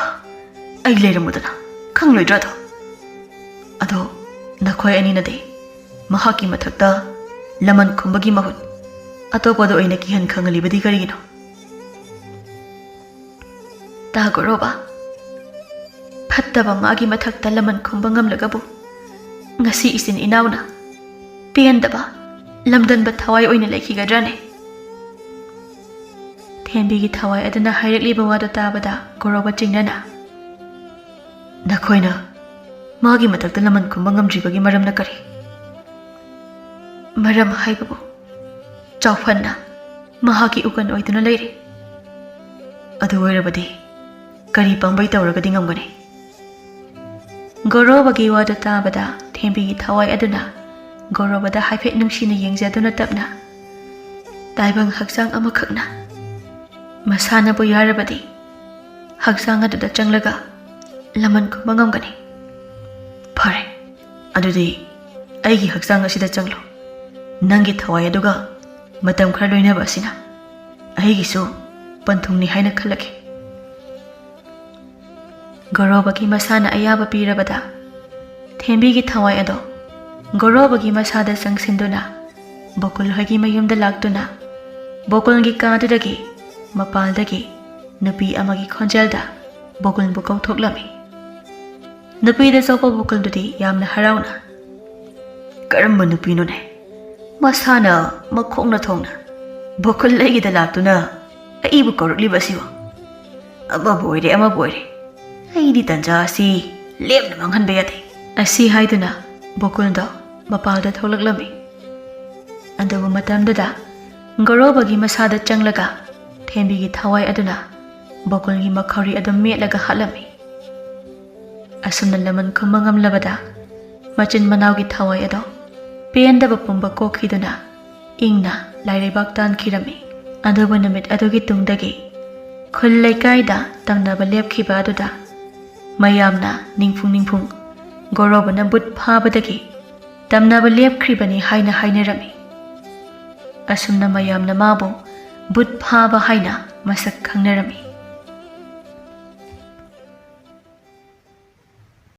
ꯑꯩ ꯂꯩꯔꯝꯃꯨꯗꯅ ꯈꯪꯂꯣꯏꯗ꯭ꯔꯥꯗꯣ? ꯑꯗꯣ ꯅꯈꯣꯏ ꯑꯅꯤꯅꯗꯤ ꯃꯍꯥꯛꯀꯤ ꯃꯊꯛꯇ ꯂꯃꯟ ꯈꯨꯝꯕꯒꯤ ꯃꯍꯨꯠ ꯑꯇꯣꯞꯄꯗ ꯑꯣꯏꯅ ꯀꯤꯍꯟ ꯈꯪꯍꯜꯂꯤꯕꯗꯤ ꯀꯔꯤꯒꯤꯅꯣ?" "ꯇꯥ ꯒꯣꯔꯣꯕ, ꯐꯠꯇꯕ ꯃꯥꯒꯤ ꯃꯊꯛꯇ ꯂꯃꯟ ꯈꯨꯝꯕ ꯉꯝꯂꯒꯕꯨ ꯉꯁꯤ ꯏꯆꯤꯟ ꯏꯅꯥꯎꯅ ꯄꯦꯟꯗꯕ, ꯂꯝꯗꯟꯕ ꯊꯋꯥꯏ ꯑꯣꯏꯅ ꯂꯩꯈꯤꯒꯗ꯭ꯔꯥꯅꯦ?" ꯊꯦꯝꯕꯤꯒꯤ ꯊꯋꯥꯏ ꯑꯗꯨꯅ ꯍꯥꯏꯔꯛꯂꯤꯕ ꯋꯥꯗꯨ ꯇꯥꯕꯗ ꯒꯣꯔꯣꯕ ꯆꯤꯡꯅꯅ, "ꯅꯈꯣꯏꯅ ꯃꯥꯒꯤ ꯃꯊꯛꯇ ꯂꯃꯟ ꯈꯨꯝꯕ ꯉꯝꯗ꯭ꯔꯤꯕꯒꯤ ꯃꯔꯝꯅ ꯀꯔꯤ?" "ꯃꯔꯝ ꯍꯥꯏꯕꯕꯨ ꯆꯥꯎꯐꯟꯅ ꯃꯍꯥꯛꯀꯤ ꯎꯀꯟ ꯑꯣꯏꯗꯨꯅ ꯂꯩꯔꯤ꯫ ꯑꯗꯨ ꯑꯣꯏꯔꯕꯗꯤ ꯀꯔꯤ ꯄꯥꯝꯕꯩ ꯇꯧꯔꯒꯗꯤ ꯉꯝꯒꯅꯤ?" ꯒꯣꯔꯣꯕꯒꯤ ꯋꯥꯗꯨ ꯇꯥꯕꯗ ꯊꯦꯝꯕꯤꯒꯤ ꯊꯋꯥꯏ ꯑꯗꯨꯅ ꯒꯣꯔꯣꯕꯗ ꯍꯥꯏꯐꯦꯠ ꯅꯨꯡꯁꯤꯅ ꯌꯦꯡꯖꯗꯨꯅ ꯇꯞꯅ, "ꯇꯥꯏꯕꯪ ꯍꯛꯆꯥꯡ ꯑꯃꯈꯛꯅ ꯃꯁꯥꯅꯕꯨ ꯌꯥꯔꯕꯗꯤ ꯍꯛꯆꯥꯡ ꯑꯗꯨꯗ ꯆꯪꯂꯒ ꯂꯃꯟ ꯈꯨꯝꯕ ꯉꯝꯒꯅꯤ꯫ ꯐꯔꯦ, ꯑꯗꯨꯗꯤ ꯑꯩꯒꯤ ꯍꯛꯆꯥꯡ ꯑꯁꯤꯗ ꯆꯪꯂꯣ꯫ ꯅꯪꯒꯤ ꯊꯋꯥꯏ ꯑꯗꯨꯒ ꯃꯇꯝ ꯈꯔ ꯂꯣꯏꯅꯕ ꯑꯁꯤꯅ ꯑꯩꯒꯤꯁꯨ ꯄꯟꯊꯨꯡꯅꯤ ꯍꯥꯏꯅ ꯈꯜꯂꯒꯦ꯫" ꯒꯣꯔꯣꯕꯒꯤ ꯃꯁꯥꯅ ꯑꯌꯥꯕ ꯄꯤꯔꯕꯗ ꯊꯦꯝꯕꯤꯒꯤ ꯊꯋꯥꯏ ꯑꯗꯣ ꯒꯣꯔꯣꯕꯒꯤ ꯃꯁꯥꯗ ꯆꯪꯁꯤꯟꯗꯨꯅ ꯕꯣꯀꯨꯜ ꯍꯣꯏꯒꯤ ꯃꯌꯨꯝꯗ ꯂꯥꯛꯇꯨꯅ ꯕꯣꯀꯨꯜꯒꯤ ꯀꯥꯗꯨꯗꯒꯤ ꯃꯄꯥꯜꯗꯒꯤ ꯅꯨꯄꯤ ꯑꯃꯒꯤ ꯈꯣꯟꯖꯦꯜꯗ ꯕꯣꯀꯨꯜꯕꯨ ꯀꯧꯊꯣꯛꯂꯝꯃꯤ꯫ ꯅꯨꯄꯤꯗ ꯆꯣꯞꯄ ꯕꯣꯀꯨꯜꯗꯨꯗꯤ ꯌꯥꯝꯅ ꯍꯔꯥꯎꯅ, "ꯀꯔꯝꯕ ꯅꯨꯄꯤꯅꯣꯅꯦ? ꯃꯁꯥꯅ ꯃꯈꯣꯡꯅ ꯊꯣꯡꯅ ꯕꯣꯀꯨꯜ ꯑꯩꯒꯤꯗ ꯂꯥꯛꯇꯨꯅ ꯑꯩꯕꯨ ꯀꯧꯔꯛꯂꯤꯕ ꯑꯁꯤꯕꯨ? ꯑꯃꯕꯨ ꯑꯣꯏꯔꯦ, ꯑꯃꯕꯨ ꯑꯣꯏꯔꯦ, ꯑꯩꯗꯤ ꯇꯟꯖꯥ ꯑꯁꯤ ꯂꯦꯝꯅ ꯃꯥꯡꯍꯟꯕ ꯌꯥꯗꯦ꯫" ꯑꯁꯤ ꯍꯥꯏꯗꯨꯅ ꯕꯣꯀꯨꯜꯗꯣ ꯃꯄꯥꯜꯗ ꯊꯣꯛꯂꯛꯂꯝꯃꯤ꯫ ꯑꯗꯨꯕꯨ ꯃꯇꯝꯗꯨꯗ ꯒꯣꯔꯣꯕꯒꯤ ꯃꯁꯥꯗ ꯆꯪꯂꯒ ꯊꯦꯝꯕꯤꯒꯤ ꯊꯋꯥꯏ ꯑꯗꯨꯅ ꯕꯣꯀꯨꯜꯒꯤ ꯃꯈꯧꯔꯤ ꯑꯗꯨ ꯃꯦꯠꯂꯒ ꯍꯥꯠꯂꯝꯃꯤ꯫ ꯑꯁꯨꯝꯅ ꯂꯃꯟ ꯈꯨꯝꯕ ꯉꯝꯂꯕꯗ ꯃꯆꯤꯟ ꯃꯅꯥꯎꯒꯤ ꯊꯋꯥꯏ ꯑꯗꯣ ꯄꯦꯟꯗꯕ ꯄꯨꯝꯕ ꯀꯣꯛꯈꯤꯗꯨꯅ ꯏꯪꯅ ꯂꯥꯏꯔꯩꯕꯥꯛ ꯇꯥꯟꯈꯤꯔꯝꯃꯤ꯫ ꯑꯗꯨꯕꯨ ꯅꯨꯃꯤꯠ ꯑꯗꯨꯒꯤ ꯇꯨꯡꯗꯒꯤ ꯈꯨꯜ ꯂꯩꯀꯥꯏꯗ ꯇꯝꯅꯕ ꯂꯦꯞꯈꯤꯕ ꯑꯗꯨꯗ ꯃꯌꯥꯝꯅ ꯅꯤꯡꯐꯨꯡ ꯅꯤꯡꯐꯨꯡ ꯒꯣꯔꯣꯕꯅ ꯕꯨꯠ ꯐꯥꯕꯗꯒꯤ ꯇꯝꯅꯕ ꯂꯦꯞꯈ꯭ꯔꯤꯕꯅꯤ ꯍꯥꯏꯅ ꯍꯥꯏꯅꯔꯝꯃꯤ꯫ ꯑꯁꯨꯝꯅ ꯃꯌꯥꯝꯅ ꯃꯥꯕꯨ ꯕꯨꯠ ꯐꯥꯕ ꯍꯥꯏꯅ ꯃꯁꯛ ꯈꯪꯅꯔꯝꯃꯤ꯫